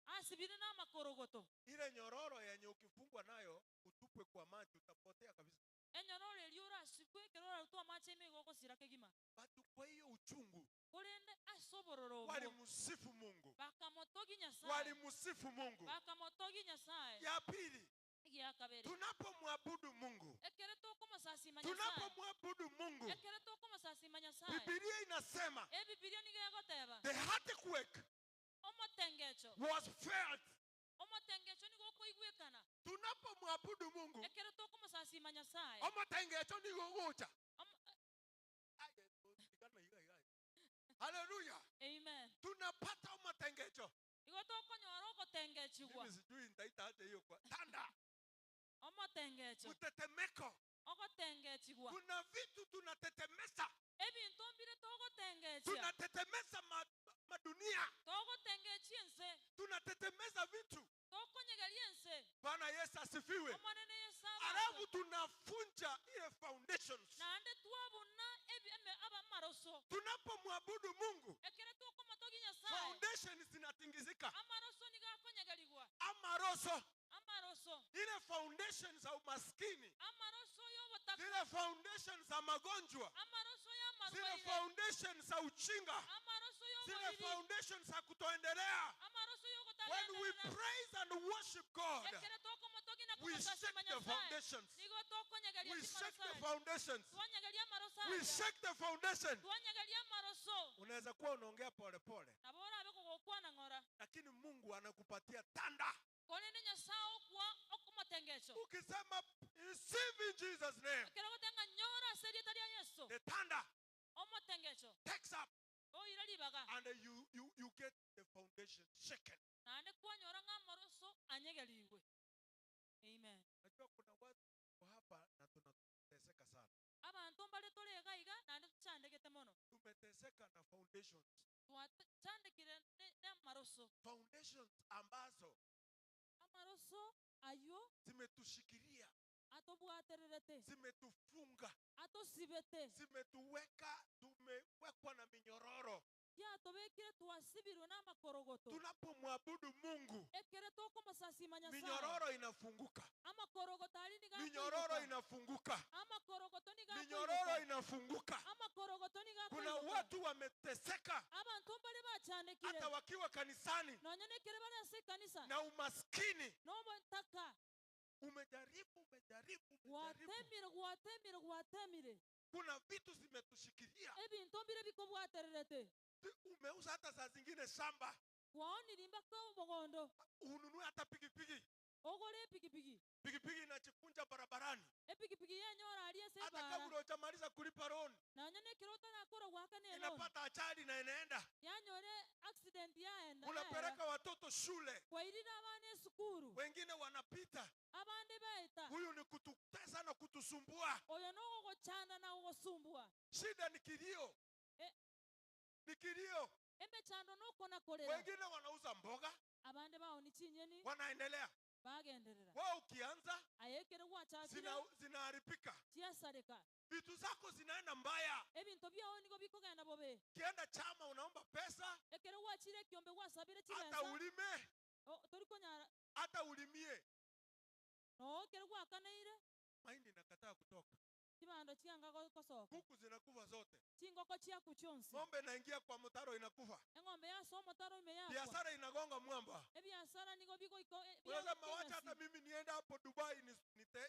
Asibire na amakorogoto. ile nyororo yenye ukifungwa nayo utupwe kwa maji utapotea kabisa. Enyororo eria orasibwe ekero orarutwe amache ime igo ogosira kegima. Batu kwa hiyo uchungu Korende ase obororo obwo walimsifu Mungu, bakamotogi Nyasaye. walimsifu Mungu. Bakamotogi Nyasaye. Ya pili, Egia kabere. tunapomwabudu Mungu, Ekere tokomosasima Nyasaye. tunapomwabudu Mungu, Ekere tokomosasima Nyasaye. Biblia inasema Ebibilia nigo egoteba. the earthquake Omotengecho. was felt. Omotengecho nigo okoigwekana. Tunapomwabudu Mungu, Ekere tokomosasima Nyasaye. omotengecho nigo ogocha. Haleluya. Amen. Tunapata omotengecho. Igo tokonyora ogotengechigwa. Mimi sijui nitaita aje hiyo kwa tanda. Omotengecho. Mtetemeko. Ogotengechigwa. Kuna vitu tunatetemesa. Ebinto mbire togotengechia. Tunatetemesa madunia. Togotengechia ense. Tunatetemesa vitu. Tokonyegeria ense. Bwana Yesu asifiwe. Omonene Yesu abakwe. Alafu tunafunja ile foundations. Naende twabuna ebi eme abamaroso. Tunapomwabudu Mungu, Ekere tokomotogia Nyasaye. foundations zinatingizika. Amaroso nigo akonyegerigwa. Amaroso. Amaroso. Ile foundations za umaskini. Amaroso y'obotaka. Zile foundations za magonjwa. Amaroso Zile y'amarwaire. foundations za uchinga. Amaroso Zile y'oboriri. foundations za kutoendelea. Amaroso When we y'ogotagenderera. praise and worship God, Ekere tokomotogia na we komosasima shake the Nyasaye. foundations. Nigo tokonyegeria We chimaroso shake the aya. foundations. Twanyegeria amaroso We aya. shake the foundation. Twanyegeria amaroso. Unaweza kuwa unaongea polepole, Nabo orabe kogokwana ng'ora. lakini Mungu anakupatia tanda. Korende Nyasaye okwa okomotengecho. Ukisema receive in Jesus name, Ekero ogotenga nyora ase erieta ria Yeso. the thunder Omotengecho. takes up Oira ribaga. and you get the foundation shaken. Naende kwanyora ng'a amaroso anyegerigwe. Amen. Najua kuna watu hapa na tunateseka sana. Abanto mbare tore iga iga naende tochandegete mono. Tumeteseka na foundations. Twachandekire ne amaroso. Foundations ambazo Amaroso ayo zimetushikilia, atobwatererete, zimetufunga, atosibete, zimetuweka, tumewekwa na minyororo. Yatobekire twasibirwe n'amakorogoto. Tunapomwabudu Mungu, Ekere tokomosasima Nyasaye. minyororo inafunguka. Amakorogoto ari niga Minyororo akoibuka. inafunguka. Amakorogoto niga Minyororo akoibuka. inafunguka. Amakorogoto niga Kuna akoibuka. watu wameteseka Abantu mbare bachandekire. hata wakiwa kanisani Nonya nekere bare ase ekanisa. na umaskini. N'obotaka. Umejaribu, umejaribu, umejaribu. Gwatemire, gwatemire, gwatemire. Kuna vitu zimetushikilia. Ebinto mbire bikobwatererete. Umeuza hata saa zingine shamba, Kwaonire mpaka obogondo. ununue hata pikipiki. Ogore epikipiki. Pikipiki inachikunja barabarani. Epikipiki yenyora aria ase Hata ebara. kabla hujamaliza kulipa loan, Nonya nekero otarakora gwakana eloni. inapata ajali na inaenda. Yanyore accident yaenda. Unapeleka watoto shule, Kwairire abana esukuru. wengine wanapita. Abande baeta. Huyu ni kututesa na kutusumbua. Oyo nogogochanda na gogosumbua. Shida ni kilio, ni kilio. Emechando nokona korera. Wengine wanauza mboga, Abande baoni chinyeni wanaendelea. bagenderera. Wao ukianza Ayekere gwachakire zinaharibika, chiasareka. vitu zako zinaenda mbaya. Ebinto byao nigo bikogenda bobe. Kienda chama unaomba pesa, Ekero gwachire ekiombe gwasabire hata chibesa. ulime, Torikonyara hata ulimie, no ekero gwakaneire mahindi inakataa kutoka, chibando chianga gosoka. kuku zinakufa zote, Chingoko chiaku chionsi. ng'ombe inaingia kwa mtaro inakufa, Eng'ombe yase omotaro ime yakwa. biashara inagonga mwamba. Ebiasara nigo bigoiko Unasema wacha hata mimi niende hapo Dubai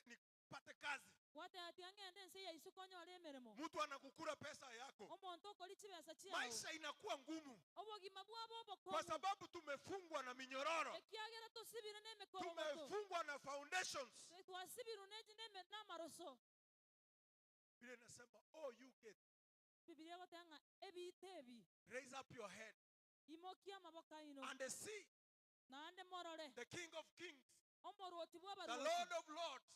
nipate kazi. Gwateba ng'ende ense ya isuko nyore emeremo. Mtu anakukura pesa yako, Omonto okori chibesa chiao. maisha inakuwa ngumu Obogima bwabo kwa obokongu. sababu tumefungwa na minyororo, Ekiagera tosibire n'emikorogoto. tumefungwa na foundations. Twasibirwe n'amaroso. Biblia inasema oh, you get Biblia egoteba ng'a ebite ebi. raise up your head Imokia amaboko aino. and see Naende morore. the King of Kings, Omorwoti the bw'abarwoti. Lord of Lords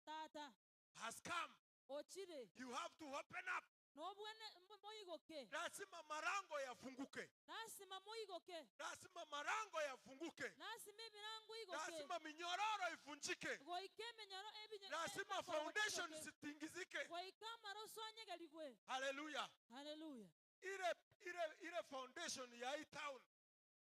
Tata. has come. Ochire. You have to open up. Nobwene moigoke. Lazima marango yafunguke, Lazima moigoke. lazima marango yafunguke, Lazima ebirango igoke. lazima minyororo ifunjike, Goike eminyoro ebinyo. lazima amakorogoto foundation igoke. zitingizike. Goika amaroso anyegerigwe. Haleluya! Haleluya. Ile foundation ya hii town,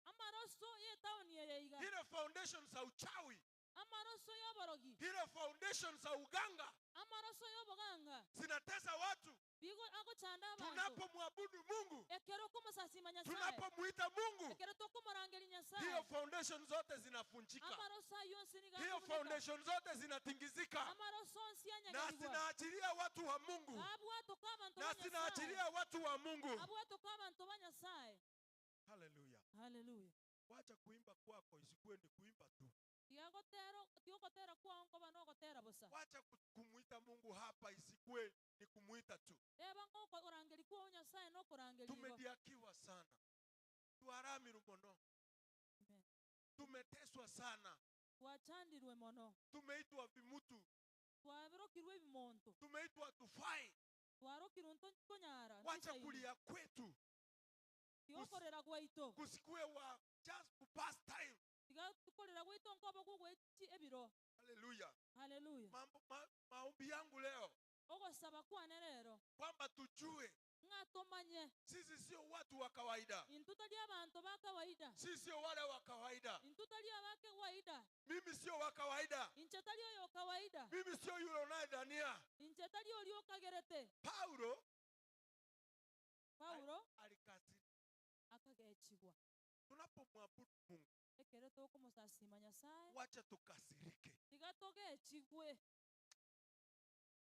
Amaroso ye town eye iga. ile foundation za uchawi, Amaroso y'oborogi. ile foundation za uganga Amaroso y'oboganga. zinatesa watu. Bigo agochanda abantu. Tunapomwabudu Mungu, Ekero komosasima Nyasaye. tunapomuita Mungu, Ekero tokomorangeri Nyasaye. hiyo foundation zote zinafunjika, Amaroso ayo onsi nigo hiyo akobuneka. foundation zote zinatingizika Amaroso onsi na anyegerigwa. zinaachilia watu wa Mungu, Abwatoka abantu na ba Nyasaye. zinaachilia watu wa Mungu. Abwatoka abantu ba Nyasaye. Haleluya! Haleluya. Wacha kuimba kwako isikuwe ni kuimba tu. Tiagotera tiogotera kwao nkoba nogotera bosa. Wacha kumuita Mungu hapa isikuwe ni kumuita tu. Reba ngoko orangeri kwao Nyasaye nokorangerigwa. Tumediakiwa sana, tuharamiru mono, Amen. tumeteswa sana. Twachandirwe mono. Tumeitwa vimutu, Twaberokirwe ebimonto. Tumeitwa hatufai. Twarokirwe ntokonyara, Wacha ntoisaini. kulia kwetu Tiga okorera gwaito. kusikue wa just to pass time. Tiga okorera gwaito nkoba gwogoechi ebiro. Haleluya. Haleluya. Mambo maombi yangu leo Ogosaba kwane rero. Kwamba tujue Ng'a tomanye. Sisi sio watu wa kawaida. Intwe tari abanto ba kawaida. Sisi sio wale wa kawaida. Intwe tari aba kawaida. Mimi sio wa kawaida. Inche tari oyo kawaida. Mimi sio yule unayedhania. Inche tari oria okagerete. Paulo Paulo alikasirika. Akagechigwa. Tunapomwabudu Mungu, Ekero tokomosasima Nyasaye, wacha tukasirike. Tiga togechigwe.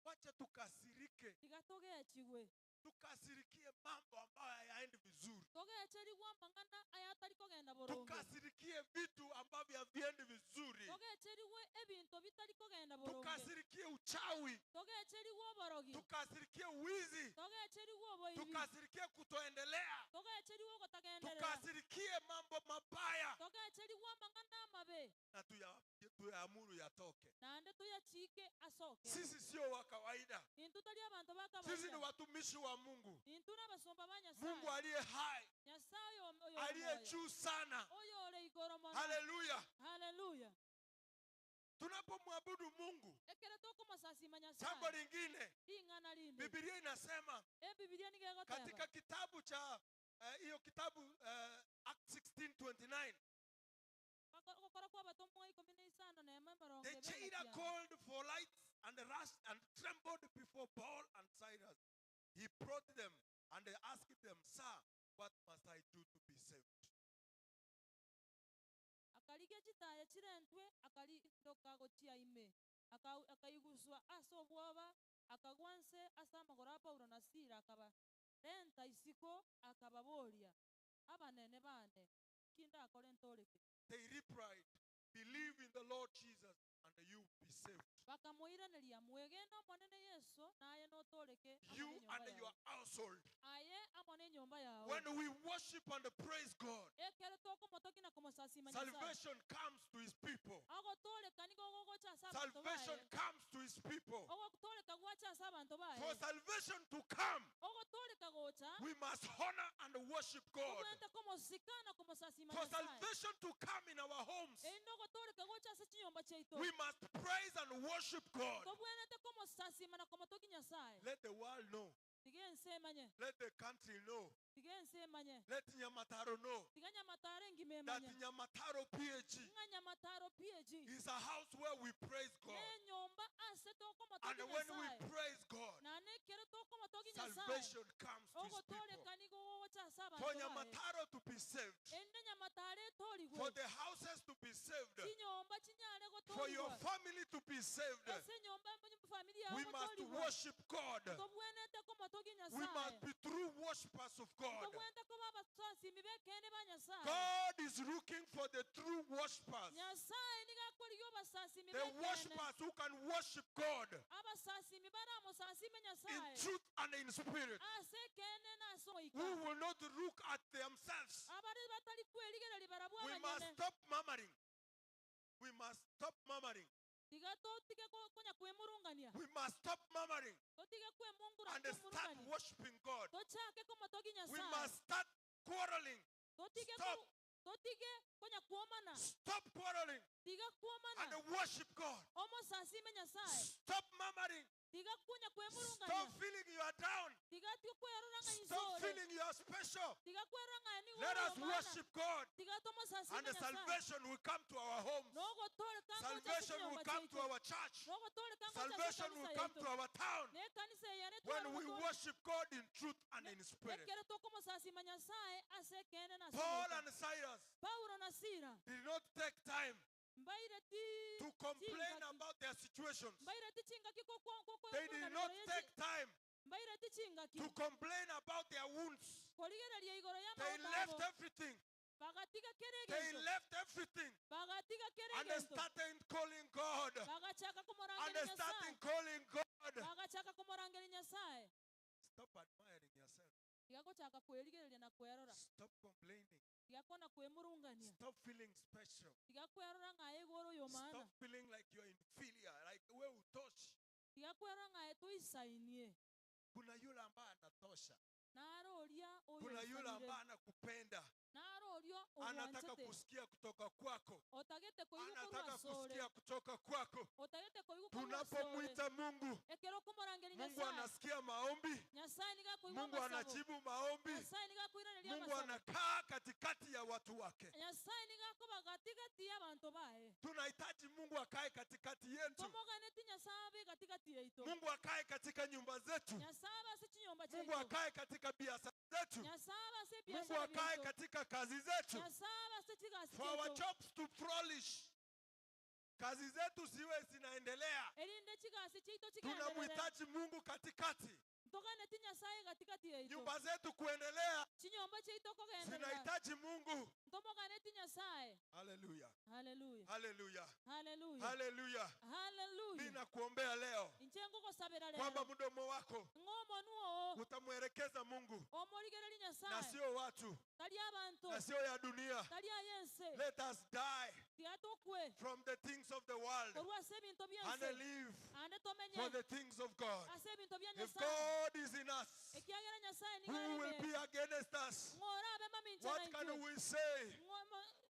Wacha tukasirike. Tiga togechigwe. Tukasirikie mambo ambayo hayaendi vizuri. Togecherigwa amang'ana aya atari kogenda boronge. Tukasirikie vitu ambavyo haviendi vizuri. Togecherigwe ebinto bitari kogenda boronge. Tukasirikie uchawi. Togecherigwe oborogi. Tukasirikie wizi. Togecherigwe oboibi. Tukasirikie kutoendelea. Togecherigwe ogotagenderera. Tukasirikie mambo mabaya. Togecherigwe amang'ana amabe. Na tuyaamuru yatoke. Naende tuyachike asoke. Sisi sio wa kawaida. Intwe tari abantu ba Sisi ni kawaida. watumishi wa Mungu. Intwe n'abasumba ba Nyasaye. Mungu aliye hai. Nyasaye oyo Aliye moyo. juu sana. Oyo ore igoro mono. Haleluya. Haleluya. Tunapomwabudu Mungu, Ekero tokomosasima Nyasaye. jambo lingine, Ing'ana rinde. Biblia inasema Biblia nigo egoteba. katika kitabu cha hiyo kitabu Acts 16:29. Gokora kwa abatomwa ikumi na isano na emo emerongo The ebere na jailer kianda. called for lights and rushed and trembled before Paul and Silas. He brought them and asked them, Sir, what must I do to be saved? Akarigia chitaya chirentwe, akarindoka gochia ime. Akaiguswa ase obwoba, akagwa nse ase amagoro a Paulo na Sila akaba renta isiko, akababoria, abanene bane, ki ndakore ntoreke? They replied, Believe in the Lord Jesus and you will be saved. Bakamoiraneria, mwegena omonene Yesu, naye notoreke amo You nenyomba and yawe. your household. Aye amo nenyomba yawe. When we worship and praise God, Ekero tokomotoki na komosasima Nyasaye. salvation comes to his people. Agotoreka nigo gogocha ase abanto Salvation baye. comes to his people. Ogotoreka gwacha ase abanto baye. For salvation to come, Ogotoreka gocha, we must honor and worship God. Ogwenta komosika na komosasima For Nyasaye. salvation to come in our homes, Erinde ogotoreka gocha ase chinyomba chiaito. we must praise and worship God. Tobwenerete komosasima na komotoki Nyasaye. Let the world know. Tiga ense emanye. Let the country know. Tiga ense emanye. Let Nyamataro know Tiga Nyamataro engima that emanye. Nyamataro PAG Ng'a Nyamataro PAG is a house where we praise God. Nenyomba ase tokomotoki And when we Nyasaye. praise God, Na nekero tokomotoki Nyasaye. salvation comes to his people. Ogotoreka nigo gogocha ase abanto For baye. Nyamataro to be saved, Erinde Nyamataro etorigwe. for the houses to be saved, Chinyomba chinyare for your gotorigwa. family to be saved, Ase nyomba family yago we must gotorigwa. worship God. Tobwenerete komotoki We must Nyasaye. be true worshippers of God. Tobwenerete koba abasasimi b'ekeene ba Nyasaye. God is looking for the true worshippers. Nyasaye nigo akorigia obasasimi The b'ekeene. worshippers who can worship God Abasasimi baramosasime in Nyasaye. truth and in spirit. Ase ekeene na ase oika. Who will not look at themselves. Abare batari kwerigereria barabwo We must abanyene. stop murmuring. We must stop murmuring. Tiga totige konya kwemurungania. We must stop murmuring Totige kwemungura and start kwemurungania. worshiping God. Tochake komotoki We Nyasaye. must start quarreling. Totige Stop. totige konya kuomana. Stop quarreling Tiga kuomana. and worship God. Omosasime Nyasaye. Stop murmuring. Tiga kunya kwemurungania. Stop feeling you are down. Tiga ti kwerora ng'a Stop insore. feeling you are special. Tiga kwerora ng'a nigo Let us ore omwana. worship God. Tiga tomosasime And the Nyasaye. salvation will come to our homes. Nogotoreka ngocha ase Salvation will chinyomba come to chiaito. our church. Nogotoreka ngocha ase Salvation will ekanisa come to yaito. our town. Ne ekanisa eyere When we tware worship God in truth and in spirit. Ekero tokomosasima Nyasaye ase ekeene na ase Paul omoika. and Silas Paulo na Sila did not take time mbaire ti to complain chingaki. about their situations. Mbaire ti chingaki ko They did not take time Mbaire ti chingaki. to complain about their wounds. Korigereria igoro ya They maoto left abo. everything. Bagatiga kere They egento. left everything. Bagatiga kere And they egento. started calling God. Bagachaka And komorangeri they Nyasaye. started calling God. Bagachaka komorangeri Nyasaye. Stop admiring yourself. Tiga gochaka kwerigereria na kwerora. Stop complaining. Tiga kona kwemurungania. Stop feeling special. Tiga kwerora ng'a aye igo ore oyo maana. Stop feeling like you're inferior, like we utoshi. Tiga kwerora ng'a aye toisainie. Kuna yule ambaye anatosha. Naro oria Kuna yule oyoisanire. ambaye anakupenda. Naro oria Anataka ogwanchete. kusikia kutoka kwako. Otagete koigwa korwa Anataka asore. kusikia kutoka kwako. Otagete koigwa korwa asore. Tunapomwita Mungu, Ekero okomorangeria Mungu Nyasaye. anasikia maombi. Nyasaye nigo akoigwa Mungu amasabo. anajibu maombi. Nyasaye nigo akoiraneria Mungu amasabo. anakaa katikati ya watu wake. Nyasaye nigo akoba gatigati ya abanto baye. Tunahitaji Mungu akae katikati yetu. Tomoganeti Nyasaye abe gatigati yaito. Mungu akae katika nyumba zetu. Nyasaye abe ase chinyomba Mungu chiaito. akae katika biashara zetu. Nyasaye abe ase Mungu ebiashara akae biaito. katika kazi zetu. Nyasaye abe ase chigasi For our chiaito. jobs to flourish. Kazi zetu ziwe zinaendelea. Erinde chigasi chiaito chigenderere. Tunamhitaji Mungu katikati. Ntoganeti Nyasaye gatigati yaito. Nyumba zetu kuendelea Chinyomba chiaito kogenderera. zinahitaji Mungu. Ntomoganeti Nyasaye. Haleluya. Haleluya. Haleluya. Haleluya. Haleluya. Haleluya. Mimi nakuombea leo Inche ngogosabera kwamba rero. mdomo wako Ng'omonwe oo. utamwelekeza Mungu Omorigereri na Nyasaye. sio watu Tari abanto. na sio ya dunia. Tari ayense. Let us die Tiga tokwe. from the things of the world Korwa ase ebinto and biense. live Ande for tomenye. the things of God. Ase ebinto bia If Nyasaye. God is in us, Ekiagera Nyasaye who nigo will arebe. be against us? Ng'ora abe mamincha What can naintwe. we say? Ng'o-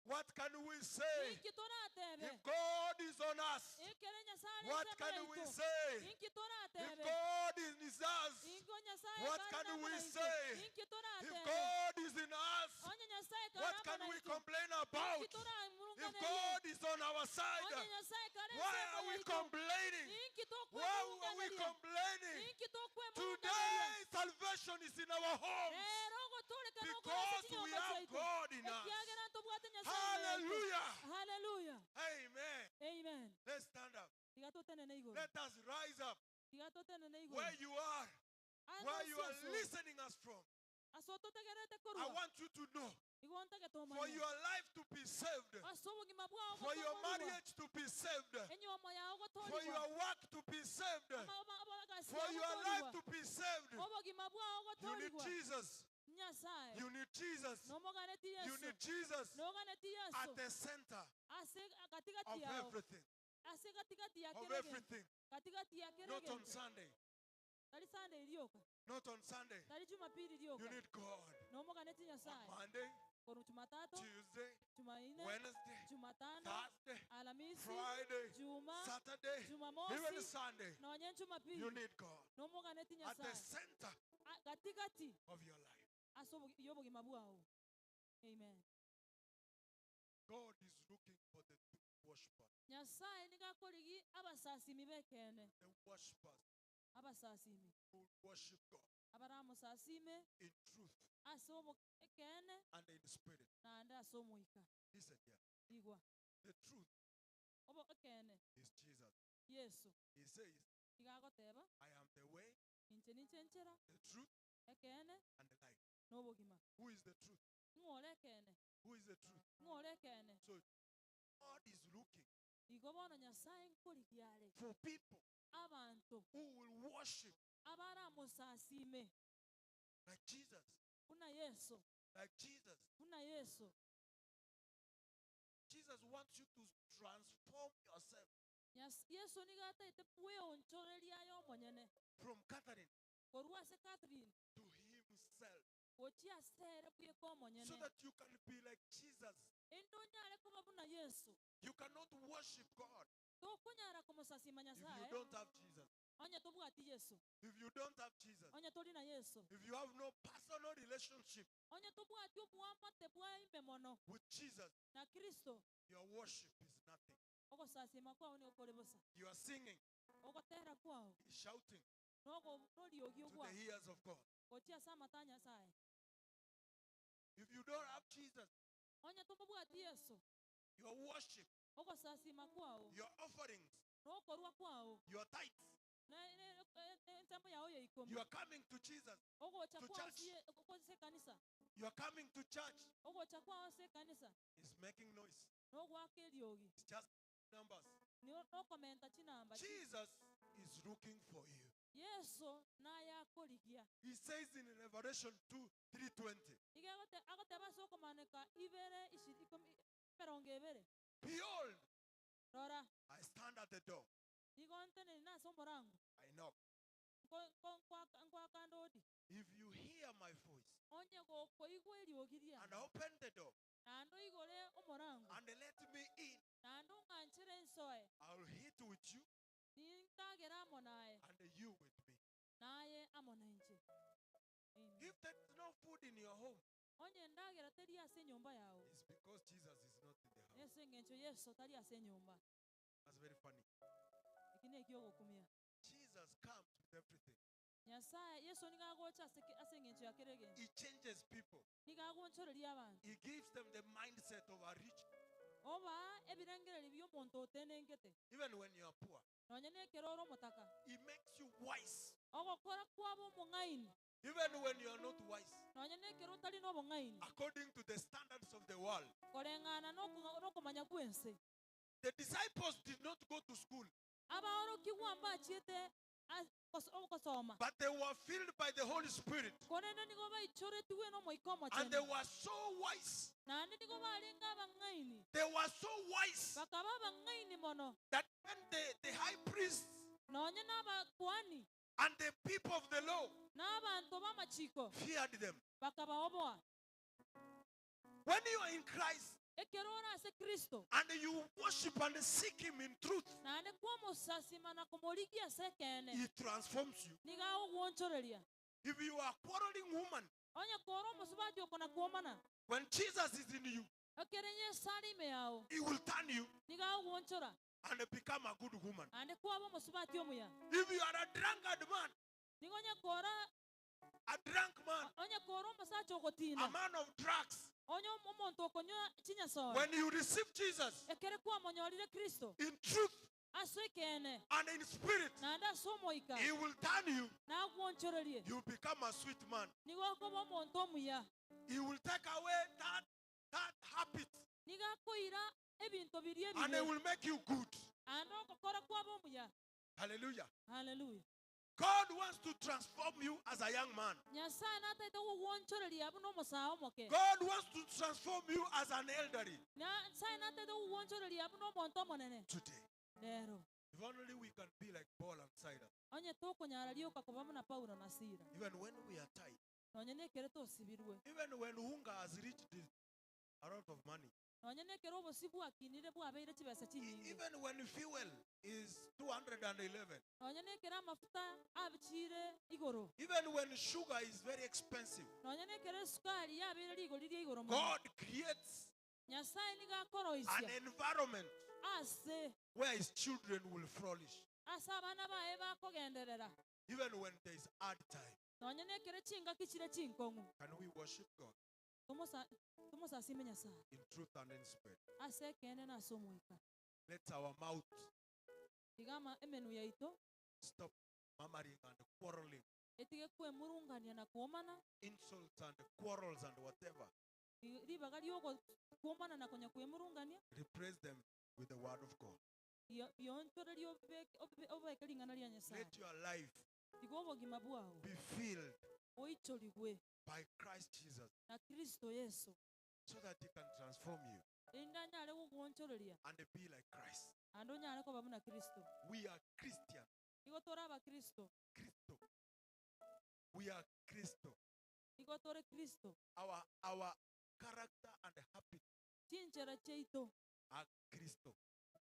What can we say? Inki toratebe. If God is on us, Ekere Nyasaye what ensemo can we yaito. say? Inki If toratebe. God is in us, Inko Nyasaye what kare can we namuna say? intwe. Inki if toratebe. God is in us, Onye Nyasaye kare what amo can we naintwe. complain about? Inki If toramurunganerie. God is on our side, Onye Nyasaye kare why ensemo are we yaito. complaining? Inki Why are we tokwemurunganeria. complaining? Inki tokwemurunganeria. Today, salvation is in our homes Rero gotoreka nokora ase because we chinyomba have chiaito. God in us. Ekiagera ntobwate Nyasaye ime yaito. Hallelujah. Hallelujah. Amen. Amen. Let's stand up. Tiga totenene igoro. Let us rise up Tiga totenene igoro. where you are, Ande where you are ase aso. listening us from. Ase ototegerete I korwa. want you to know Igo ntagete for omanye. your life to be saved, Ase obogima bwao for your gotokorigwa. marriage to be saved, Enyomo yao for gotorigwa. your work to be saved, Ama- ama- ama- agasi for yao your life gotorigwa. to be saved. Obogima bwao You need gotorigwa. Jesus. Nyasaye. You need Jesus. Nomoganeti You Yesu. need Jesus Noganeti at Yesu. the center Ase katikati of yao. everything. Ase katikati ya Of kera gento. everything. Katikati ya kera Not on gento. Sunday. Tari Sunday rioka. Not on Sunday. Tari Jumapili You rioka. need God. Nomoganeti On Nyasaye. Monday, Koru Jumatatu, Tuesday, Jumanne, Wednesday, Jumatano, Thursday, Alhamisi, Friday, Juma, Saturday, even Jumamosi, Sunday. nonye You Jumapili. need God Nomoganeti at the Nyasaye. center A- Katikati of your life. ase obogi- y'obogima bwao. Amen. God is looking for the true worshippers, Nyasaye nigo akorigi abasasimi bekene. the worshippers Abasasimi. who worship God Abaramusasime in truth ase obo ekene and in spirit. naende ase omoika. Listen here. Igwa. The truth Obo ekene is Jesus. Yesu. He says, Iga agoteba I am the way, inche ninche nchera the truth, ekene and the life. n'obogima. Who is the truth? Ng'ore ekene. Who is the truth? Ng'ore ekene. So God is looking Igo bono Nyasaye nkorigia are for people abanto who will worship abaramusasime like Jesus, buna Yesu like Jesus. buna Yesu. Jesus wants you to transform yourself Nyas- Yesu nigo ataete bweonchoreria aye omonyene from Catherine korwa ase Catherine to himself gochia ase ere bweka so omonyene that you can be like Jesus. ende onyare koba buna Yesu. You cannot worship God Tokonyara komosasima if you Nyasaye don't have Jesus. onye tobwati Yesu If you don't have Jesus, onye tori na Yesu if you have no personal relationship onye tobwati obwamate bwa ime mono with Jesus, na Kristo your worship is nothing. ogosasima kwao nigo kore bosa You are singing, ogotera kwao shouting nogo noriogi to the ogwao ears of God. gochia ase amata a Nyasaye. If you don't have Jesus, Onye tomobwati Yesu your worship, ogosasima kwao your offerings, nokorwa kwao your tithes, ne- ne- ne- entambo yao ya ikomi you are coming to Jesus. ogocha to kwao church. sie- ase ekanisa You are coming to church. ogocha kwao ase ekanisa It's making noise. nogwaka eriogi It's just numbers. Nio- nokomenta chinamba Jesus is looking for you. Yeso naye akorigia. He says in Revelation 2 3:20, Iga agote- agoteba ase okomaneka ibere ishiri ikomi emerongo ebere. Behold, Rora, I stand at the door. nigo ntenene ase omorango. I knock. Nko- nko- nkwaka- nkwaka odi. If you hear my voice Onye gokoigwa eriogi and riane, open the door naende oigore omorango, and let me in, naende ong'anchere nsoe, I will eat with you nintagere amo naye, and you with me. naye amo nainche. Amen. If there is no food in your home, Onye endagera teri ase enyomba yago, it's because Jesus is not in the house. ase eng'encho Yeso tari ase enyomba. That's very funny. Eki neki ogokumia. Jesus comes with everything. Nyasaye Yeso nigo agocha ase ke- ase eng'encho ya kera egento. He changes people. Nigo agonchoreria abanto. He gives them the mindset of a rich, Oba ebirengererio bia omonto otenengete. even when you are poor. Nonya na ekero ore omotaka. He makes you wise, Ogokora kwaba omong'aini. even when you are not wise, Nonya na ekero otari na obong'aini. according to the standards of the world. Koreng'ana na oko- na okomanya gwense. The disciples did not go to school, Abaorokigwa mbachiete as- kos- ogosoma. but they were filled by the Holy Spirit. Korende nigo baichoretiwe na omoika And they omochenu. were so wise. Naende nigo barenge abang'aini. They were so wise Bakaba abang'aini mono. that when the high priests Nonya na abakuani and the people of the law n'abanto b'amachiko feared them. bakabaoboa. When you are in Christ Ekero ore ase Kristo and you worship and seek Him in truth, naende kwomosasima na komorigia ase ekeene He transforms you. nigo agogwonchoreria. If you are a quarreling woman, Onye kora omosubati oko na kwomana when Jesus is in you, ekere Yeso are ime yago He will turn you nigo agogwonchora and become a good woman. naende kwaba omosubati omuya. If you are a drunkard man, Nigo onye kora a drunk man, onye kora omosacha a ogotinda man of drugs, onye omonto okonywa chinyasore when you receive Jesus ekere kwamonyorire Kristo in truth ase ekeene and in spirit, naende ase omoika He will turn you. nagwonchorerie You become a sweet man. nigo okoba omonto omuya. He will take away that habit Nigo akoira ebinto biria and He ebibe will make you good. naende ogokora kwaba omuya. Hallelujah. Haleluya. God wants to transform you as a young man. Nyasaye nataete gogwonchoreria buna omosae omoke. God wants to transform you as an elderly Nyasaye nataete gogwonchoreria buna omonto omonene. today. Rero If only we can be like Paul and Silas. onye tokonyara rioka koba buna Paulo na Sila. Even when we are tied, Nonye na ekere tosibirwe. even when hunger has reached a lot of money, Nonye na ekero obosi bwakinire bwabeire chibesa chinyinge. even when fuel is 211, Nonye na ekero amafuta abichire igoro. even when sugar is very expensive, Nonye na ekero esukari yabeire rigori ria igoro mono. God creates Nyasaye nigo an akoroisia environment ase where his children will flourish, ase abana baye bakogenderera. even when there is hard time. Nonye na ekero chingaki chire chinkong'u. Can we worship God Tomosa tomosasime Nyasaye in truth and in spirit? ase ekeene na ase omoika. Let our mouth Tiga ama emenu yaito stop murmuring and quarreling, etige kwemurungania na kwomana insults and quarrels and whatever. ribaga riogo kwomana na konya kwemurungania Replace them with the word of God. bionchorerie obeke ring'ana ria Nyasaye. Let your life Tiga obogima bwao be filled oichorigwe by Christ Jesus na Kristo Yeso so that he can transform you erinde anyare gogwonchoreria and be like Christ. naende onyare koba buna Kristo. We are Christian. Igo tore abakristo. Christo. We are Christo. Igo tore Kristo. Our character and habit Chinchera chiaito are Christo.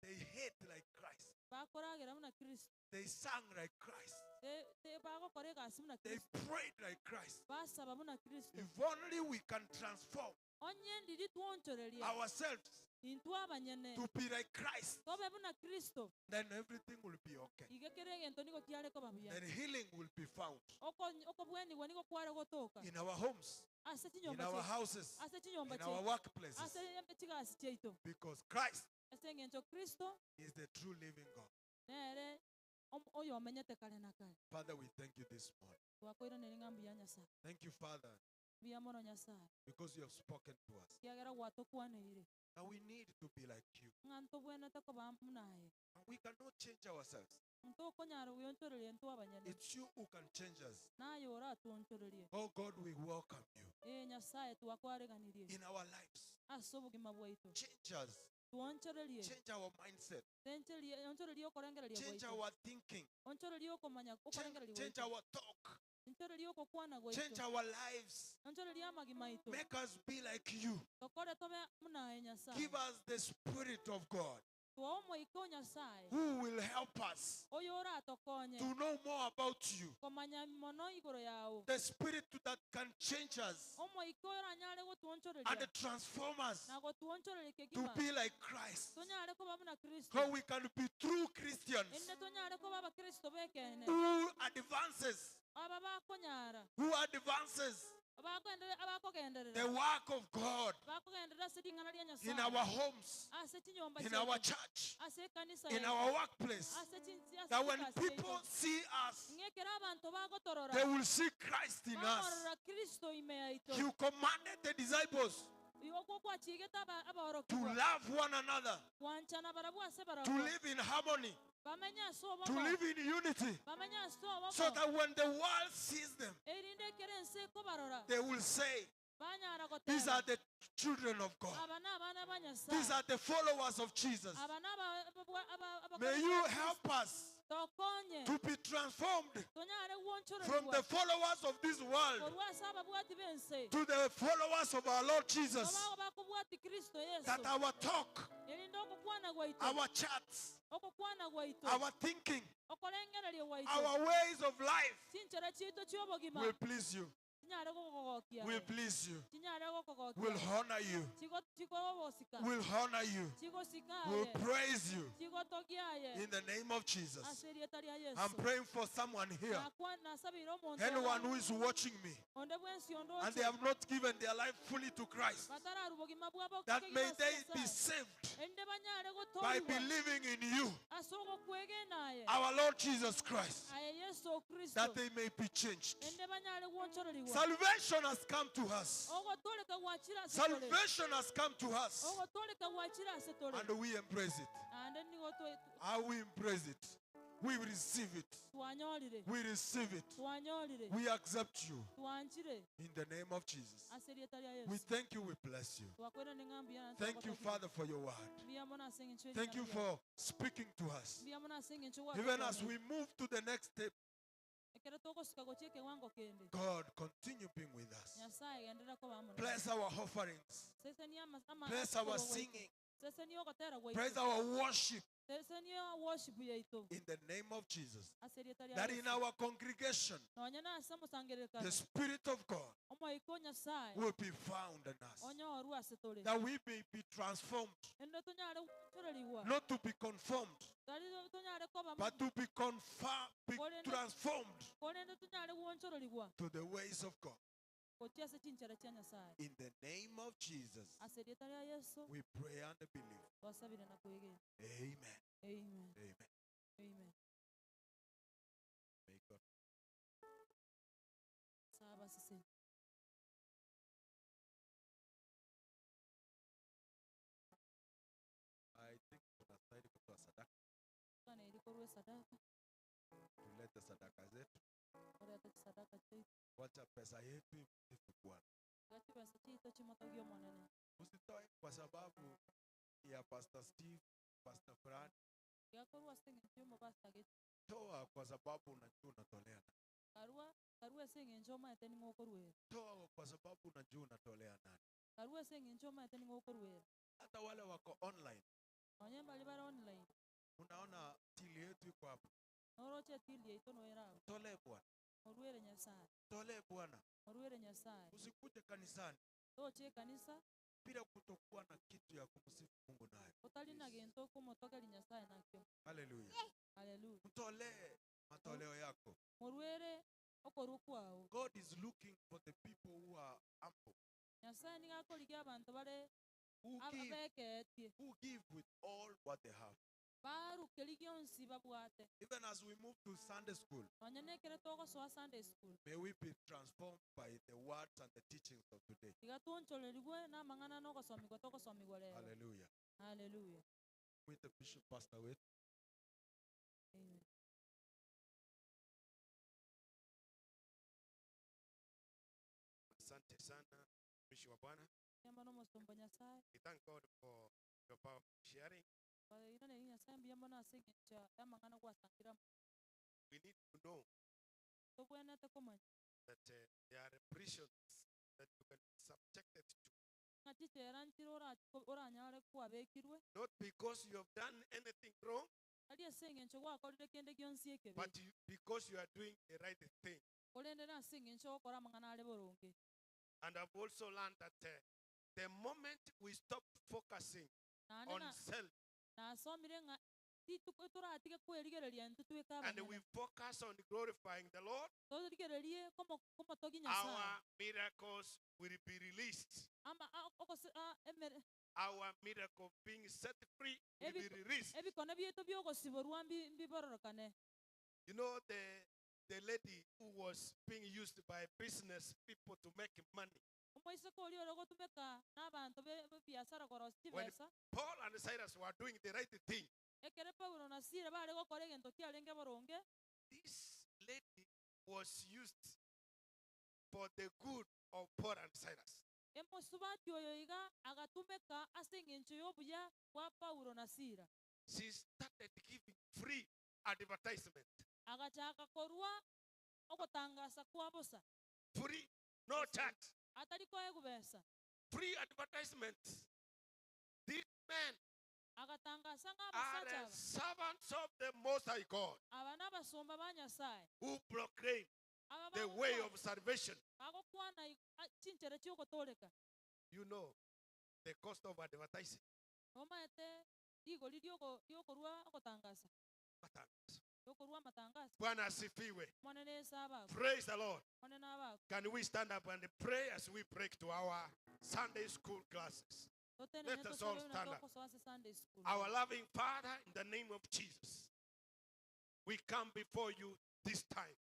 They hate like Christ. bakoragera buna Kristo. They sang like Christ. Te- te- bagokora egasi buna They Kristo. prayed like Christ. Basaba buna Kristo. If only we can transform Onye ndiri twonchoreria ourselves intwe abanyene to be like Christ, tobe buna Kristo then everything will be okay. iga kere egento nigo kiare koba buya. Then healing will be found Oko- Okobwenigwa nigo kware gotoka in our homes, ase in chinyomba our chiaito houses, ase chinyomba in our chiaito workplaces. ase chigasi chiaito Because Christ ase eng'encho Kristo is the true living God. nere om- oyo omenyete kare na kare. Father, we thank you this morning. Twakoiraneri ng'a mbuya Nyasaye. Thank you, Father, Mbuya mono Nyasaye. because you have spoken to us. Kiagera gwatokwaneire. Now we need to be like you. Ng'a ntobwenerete koba buna aye. And we cannot change ourselves. Ntokonyara gwionchoreria intwe abanyene. It's you who can change us. Naye oratuonchorerie. Oh God, we welcome you Ee Nyasaye, twakwareganirie in our lives. ase obogima bwaito. Change us. Tuonchorerie. Change our mindset. Tencherie, onchorerie okorengereria Change gwaito. our thinking. Onchorerie okomanya Change, okorengereria change gwaito. our talk. Onchorerie okokwana Change gwaito. our lives. Onchorerie amagima aito. Make us be like you. Tokore tobe buna aye Nyasaye. Give us the Spirit of God Twae omoika o Nyasaye who will help us oyo oratokonye to know more about you. komanya mono igoro yao. The Spirit that can change us Omoika oyo oranyare gotuonchoreria and transform us na gotuonchoreria to kegima be like Christ. tonyare koba buna Kristo. So we can be true Christians Ende tonyare koba abakristo b'ekeene who advances, aba bakonyara who advances abakoenderera abakogenderera the work of God bakogenderera ase ring'ana ria in Nyasaye our homes, ase chinyomba in our chiaito church, ase ekanisa in yaito our workplace. ase chinsi ase That when chigasi people yaito see us, ng'ekero abanto bagotorora they will see Christ in us. bakorora Kristo ime yaito. You commanded the disciples Igo okwo kwachigete aba- to abaorokigwa love one another, gwanchana barabwo ase to barabwo live in harmony, bamenye ase to obomo live in unity, bamenye ase so obomo that when the world sees them, erinde ekero ense ekobarora they will say, banyara These goteba are the children of God. aba na abana ba These Nyasaye are the followers of Jesus. aba na aba- aba- aba- May abakora you ba Kristo. help us tokonye to be transformed tonyare from the gwonchorerigwa followers of this world korwa ase ababwati b'ense to the followers of our Lord Jesus. obago bakobwati Kristo Yesu That our talk, erinde okokwana gwaito our chats, okokwana gwaito our thinking, okorengereria gwaito our ways of life chinchera chiaito chi'obogima will please you, chinyare gokogokia will please you, chinyare will gokogokia honor you, Chigo- chikobosika will honor you, chigosika will aye praise you chigotogia aye in the name of Jesus. ase erieta ria I'm Yesu praying for someone here, Nakwa- nasabire omonto anyone oyo, who is watching me, onde bwensi onde and they oche have not given their life fully to Christ, batararwa obogima bwabo that kegima may ase they be Nyasaye. saved Erinde banyare by gotoorigwa believing in you, ase ogokwegena aye our Lord Jesus Christ, aye Yesu Kristo that they may be changed. erinde banyare gwonchorerigwa Salvation has come to us. ogotoreka gwachire ase tore Salvation has come to us, ogotoreka gwachire ase tore and we embrace it. naende nigo twe- How we embrace it. We receive it. twanyorire We receive it. twanyorire We accept you twanchire in the name of Jesus. ase erieta ria We Yesu thank you. We bless you. twakwera ning'a mbuya na Thank you, twagotogia. Father, for your word. Mbuya mono ase eng'encho Thank you y'ering'ana riao. for speaking to us. Mbuya mono ase eng'encho Even as gwatokonyire. we move to the next step, Ekero togosuka gochia ekewango kende God, continue being with us. Nyasaye genderera koba amo naye. Bless our offerings. Sesenia ama- ama- Bless our okorwa gwaito. singing. Sesenia ogotera Bless gwaito. our worship Sesenia worship yaito in the name of Jesus. ase erieta ria That in Yesu. our congregation, Nonya na ase omosangererekano the Spirit of God omoika o Nyasaye will be found in us. onyorwe ase tore That we may be transformed, ende tonyare gwochorerigwa not to be conformed, tari tonyare koba but to be, confirm, be Korende- transformed korende tonyare gwonchorerigwa to the ways of God. gochia ase chinchera chia Nyasaye In the name of Jesus, ase erieta ria Yesu we pray and believe. twasabire na kwegena. Amen. Amen. Amen. Amen. May God. Saba siseni. I think tunastahili kutoa sadaka, Bwana ilikorwe sadaka tulete sadaka zetu, orete sadaka chiaitu wacha pesa yetu imsifu Bwana. gati besa chiaito chimotogio omonene Usitoe kwa sababu ya Pastor Steve, Pastor Fran. gakorwa ase eng'encho y'omopasta gete Toa kwa sababu unajua unatolea nani. karua karua ase eng'encho omanyete ning'o okoruera Toa kwa sababu unajua unatolea nani. karua ase eng'encho omanyete ning'o okoruera Hata wale wako online, nonye mbari bare online unaona tili yetu iko hapo. noroche etili yaito noera abwo Tolee Bwana, oruere Nyasaye tolee Bwana. oruere Nyasaye Usikuje kanisani toche ekanisa bila kutokuwa na kitu ya kumsifu Mungu nayo. otari na gento okomotokeri Nyasaye nakio. Haleluya. Haleluya. Mtolee matoleo yako. Moruere okorwa kwao. God is looking for the people who are humble, Nyasaye nigo akorigia abanto bare who ab- give, abekeetie who give with all what they have. barukeri gionsi babwate. Even as we move to Sunday school, Nonya nekere togosoa Sunday school may we be transformed by the words and the teachings of today. tiga twonchorerigwe na amang'ana na ogosomigwa togosomigwa rero. Hallelujah. Haleluya. With the bishop pastor with Amen. sana, mtumishi wa Bwana. Mbuya mono omosomba o Nyasae. We thank God for your powerful sharing. Twairaneria Nyasae mbuya mono ase eng'encho y'amang'ana gwasangire amo. We need to know Tobwenerete komanya. that there are prisons that you can be subjected to. Ng'a chichera nchire orachi oranyare kwabekirwe. Not because you have done anything wrong, Tari ase eng'encho gwakorire kende gionsi ekebe. but you, because you are doing the right thing. Korende nase eng'encho ogokora amang'ana are boronge. And I've also learned that the moment we stop focusing Naende on na self nasomire ng'a rituko toratige kwerigereria intwe tweka and abanyene we focus on glorifying the Lord, torigererie komo komotogi Nyasaye our miracles will be released. ama a- ogose a- emere Our miracle being set free will be Ebi- released. ebikone bieto biogosiborwa mbi mbibororokane. You know, the lady who was being used by business people to make money. Omoiseke oria ore gotumeka na abanto be ebiasara korosia When chibesa. Paul and Silas were doing the right thing, Ekere Paulo na Sila bare gokora egento kiarenge boronge, this lady was used for the good of Paul and Silas. Emosubati oyo iga agatumeka ase eng'encho y'obuya bwa Paulo na Sila. She started giving free advertisement. Agachaka korwa ogotangasa kwa bosa. Free, no charge. Atari koegwa besa. Free advertisement. These men Agatangasa ng'a are abasacha the aba servants of the Most High God aba n'abasomba ba Nyasaye. who proclaim Aba the way bagokwana of salvation. bagokwana chinchera chiogotoreka. You know the cost of advertising. Omanyete rigori riogo riokorwa ogotangasa. Matangazo. Riokorwa amatangaso. Bwana asifiwe. Monene ase abakwe. Praise the Lord. Monene abakwe. Can we stand up and pray as we break to our Sunday school classes? Totenene Let us all tosabe buna stand up. tokosoa ase Sunday school. Our loving Father, in the name of Jesus, we come before you this time.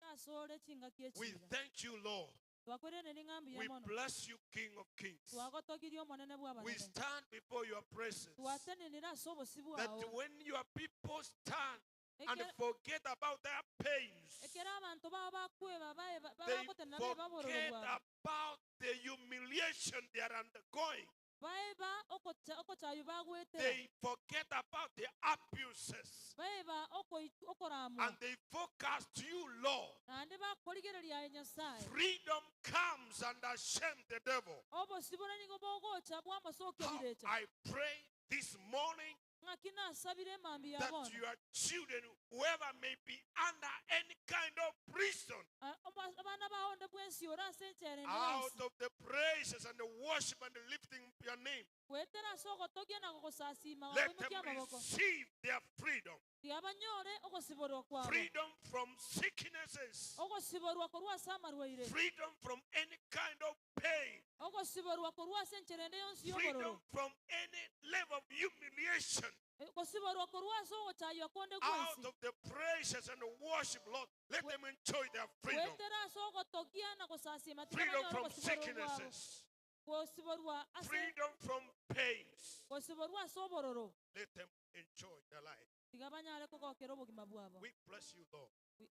Nasore chingaki We echiga. thank you, Lord. Twakwerene ng'a mbuya We mono. bless you, King of Kings. Twagotogirie omonene bwa We abanene. stand before your presence. Twatenenera ase obosi That bwao. when your people stand and Ekero forget about their pains, ekero abanto babo bakweba bae they bagotenena baeba obororo forget bwabo. about the humiliation they are undergoing. Baeba okocha okochaywa bagwetera. They forget about the abuses. Baeba okoi okoramwa. And they focus to you, Lord. Naende bakorigereria aye Nyasaye. Freedom comes and shame the devil. Obosibore nigo bogocha bwamosokia How birecha. I pray this morning Ng'aki nasabire emambi ya that bono. your children, whoever may be under any kind of prison, Abana bao onde bwensi ore ase enchere ende out yonsi. of the praises and the worship and the lifting of your name, Goetera ase ogotogia na gogosasima let gokoimokia them amaboko. receive their freedom. Tiga banyore ogosiborwa kwabo. Freedom from sicknesses, Ogosiborwa korwa ase amarwaire. freedom from any kind of pain, Ogosiborwa korwa ase enchere ende yonsi freedom y'obororo. from any level of humiliation. Gosiborwa korwa ase ogochaywa konde Out gwensi. of the praises and the worship, Lord, let them enjoy their freedom. Goetera ase ogotogia na gosasima tiga Freedom banyore from ogosiborwa kwabo. sicknesses, Gosiborwa ase freedom from pains. gosiborwa ase obororo. Let them enjoy their life. Tiga banyare kogokera obogima bwabo. We bless you, Lord,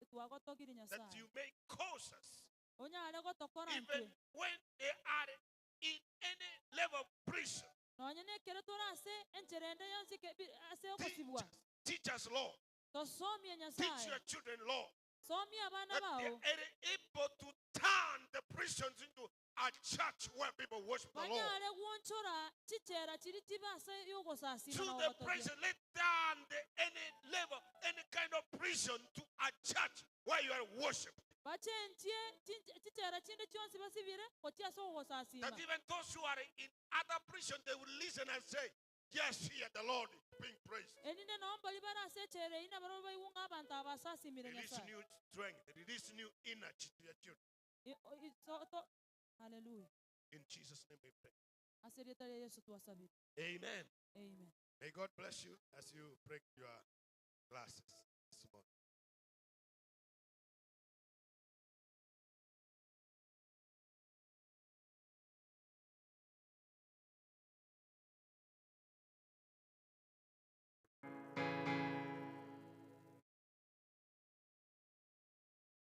Twagotogirie that Nyasaye. you may cause us, Onyare gotokora even ntwe. when they are in any level of prison. Nonye nekero tore ase enchere ende yonsi ase Teach ogosibwa. us, teach us, Lord. Tosomie Teach Nyasaye. your children, Lord, Somia abana that they bao. are able to turn the prisons into a church where people worship the Lord. Banyare gwonchora chichera chiri chibe ase yogosasima To na the gogotogia. prison, let down the, any level, any kind of prison to a church where you are worshiped. Bachenchie chichera chinde chionsi basibire gochia ase ogosasima. That even those who are in other prison, they will listen and say, Yes, here the Lord is being praised. Erinde noo mbari bare ase echere eyio nabo baigwe ng'a abanto aba basasimire Release Nyasaye. new strength, release new energy to your children. Hallelujah. In Jesus' name we pray. Ase erieta ria Yesu twasabire. Amen. Amen. May God bless you as you break your glasses.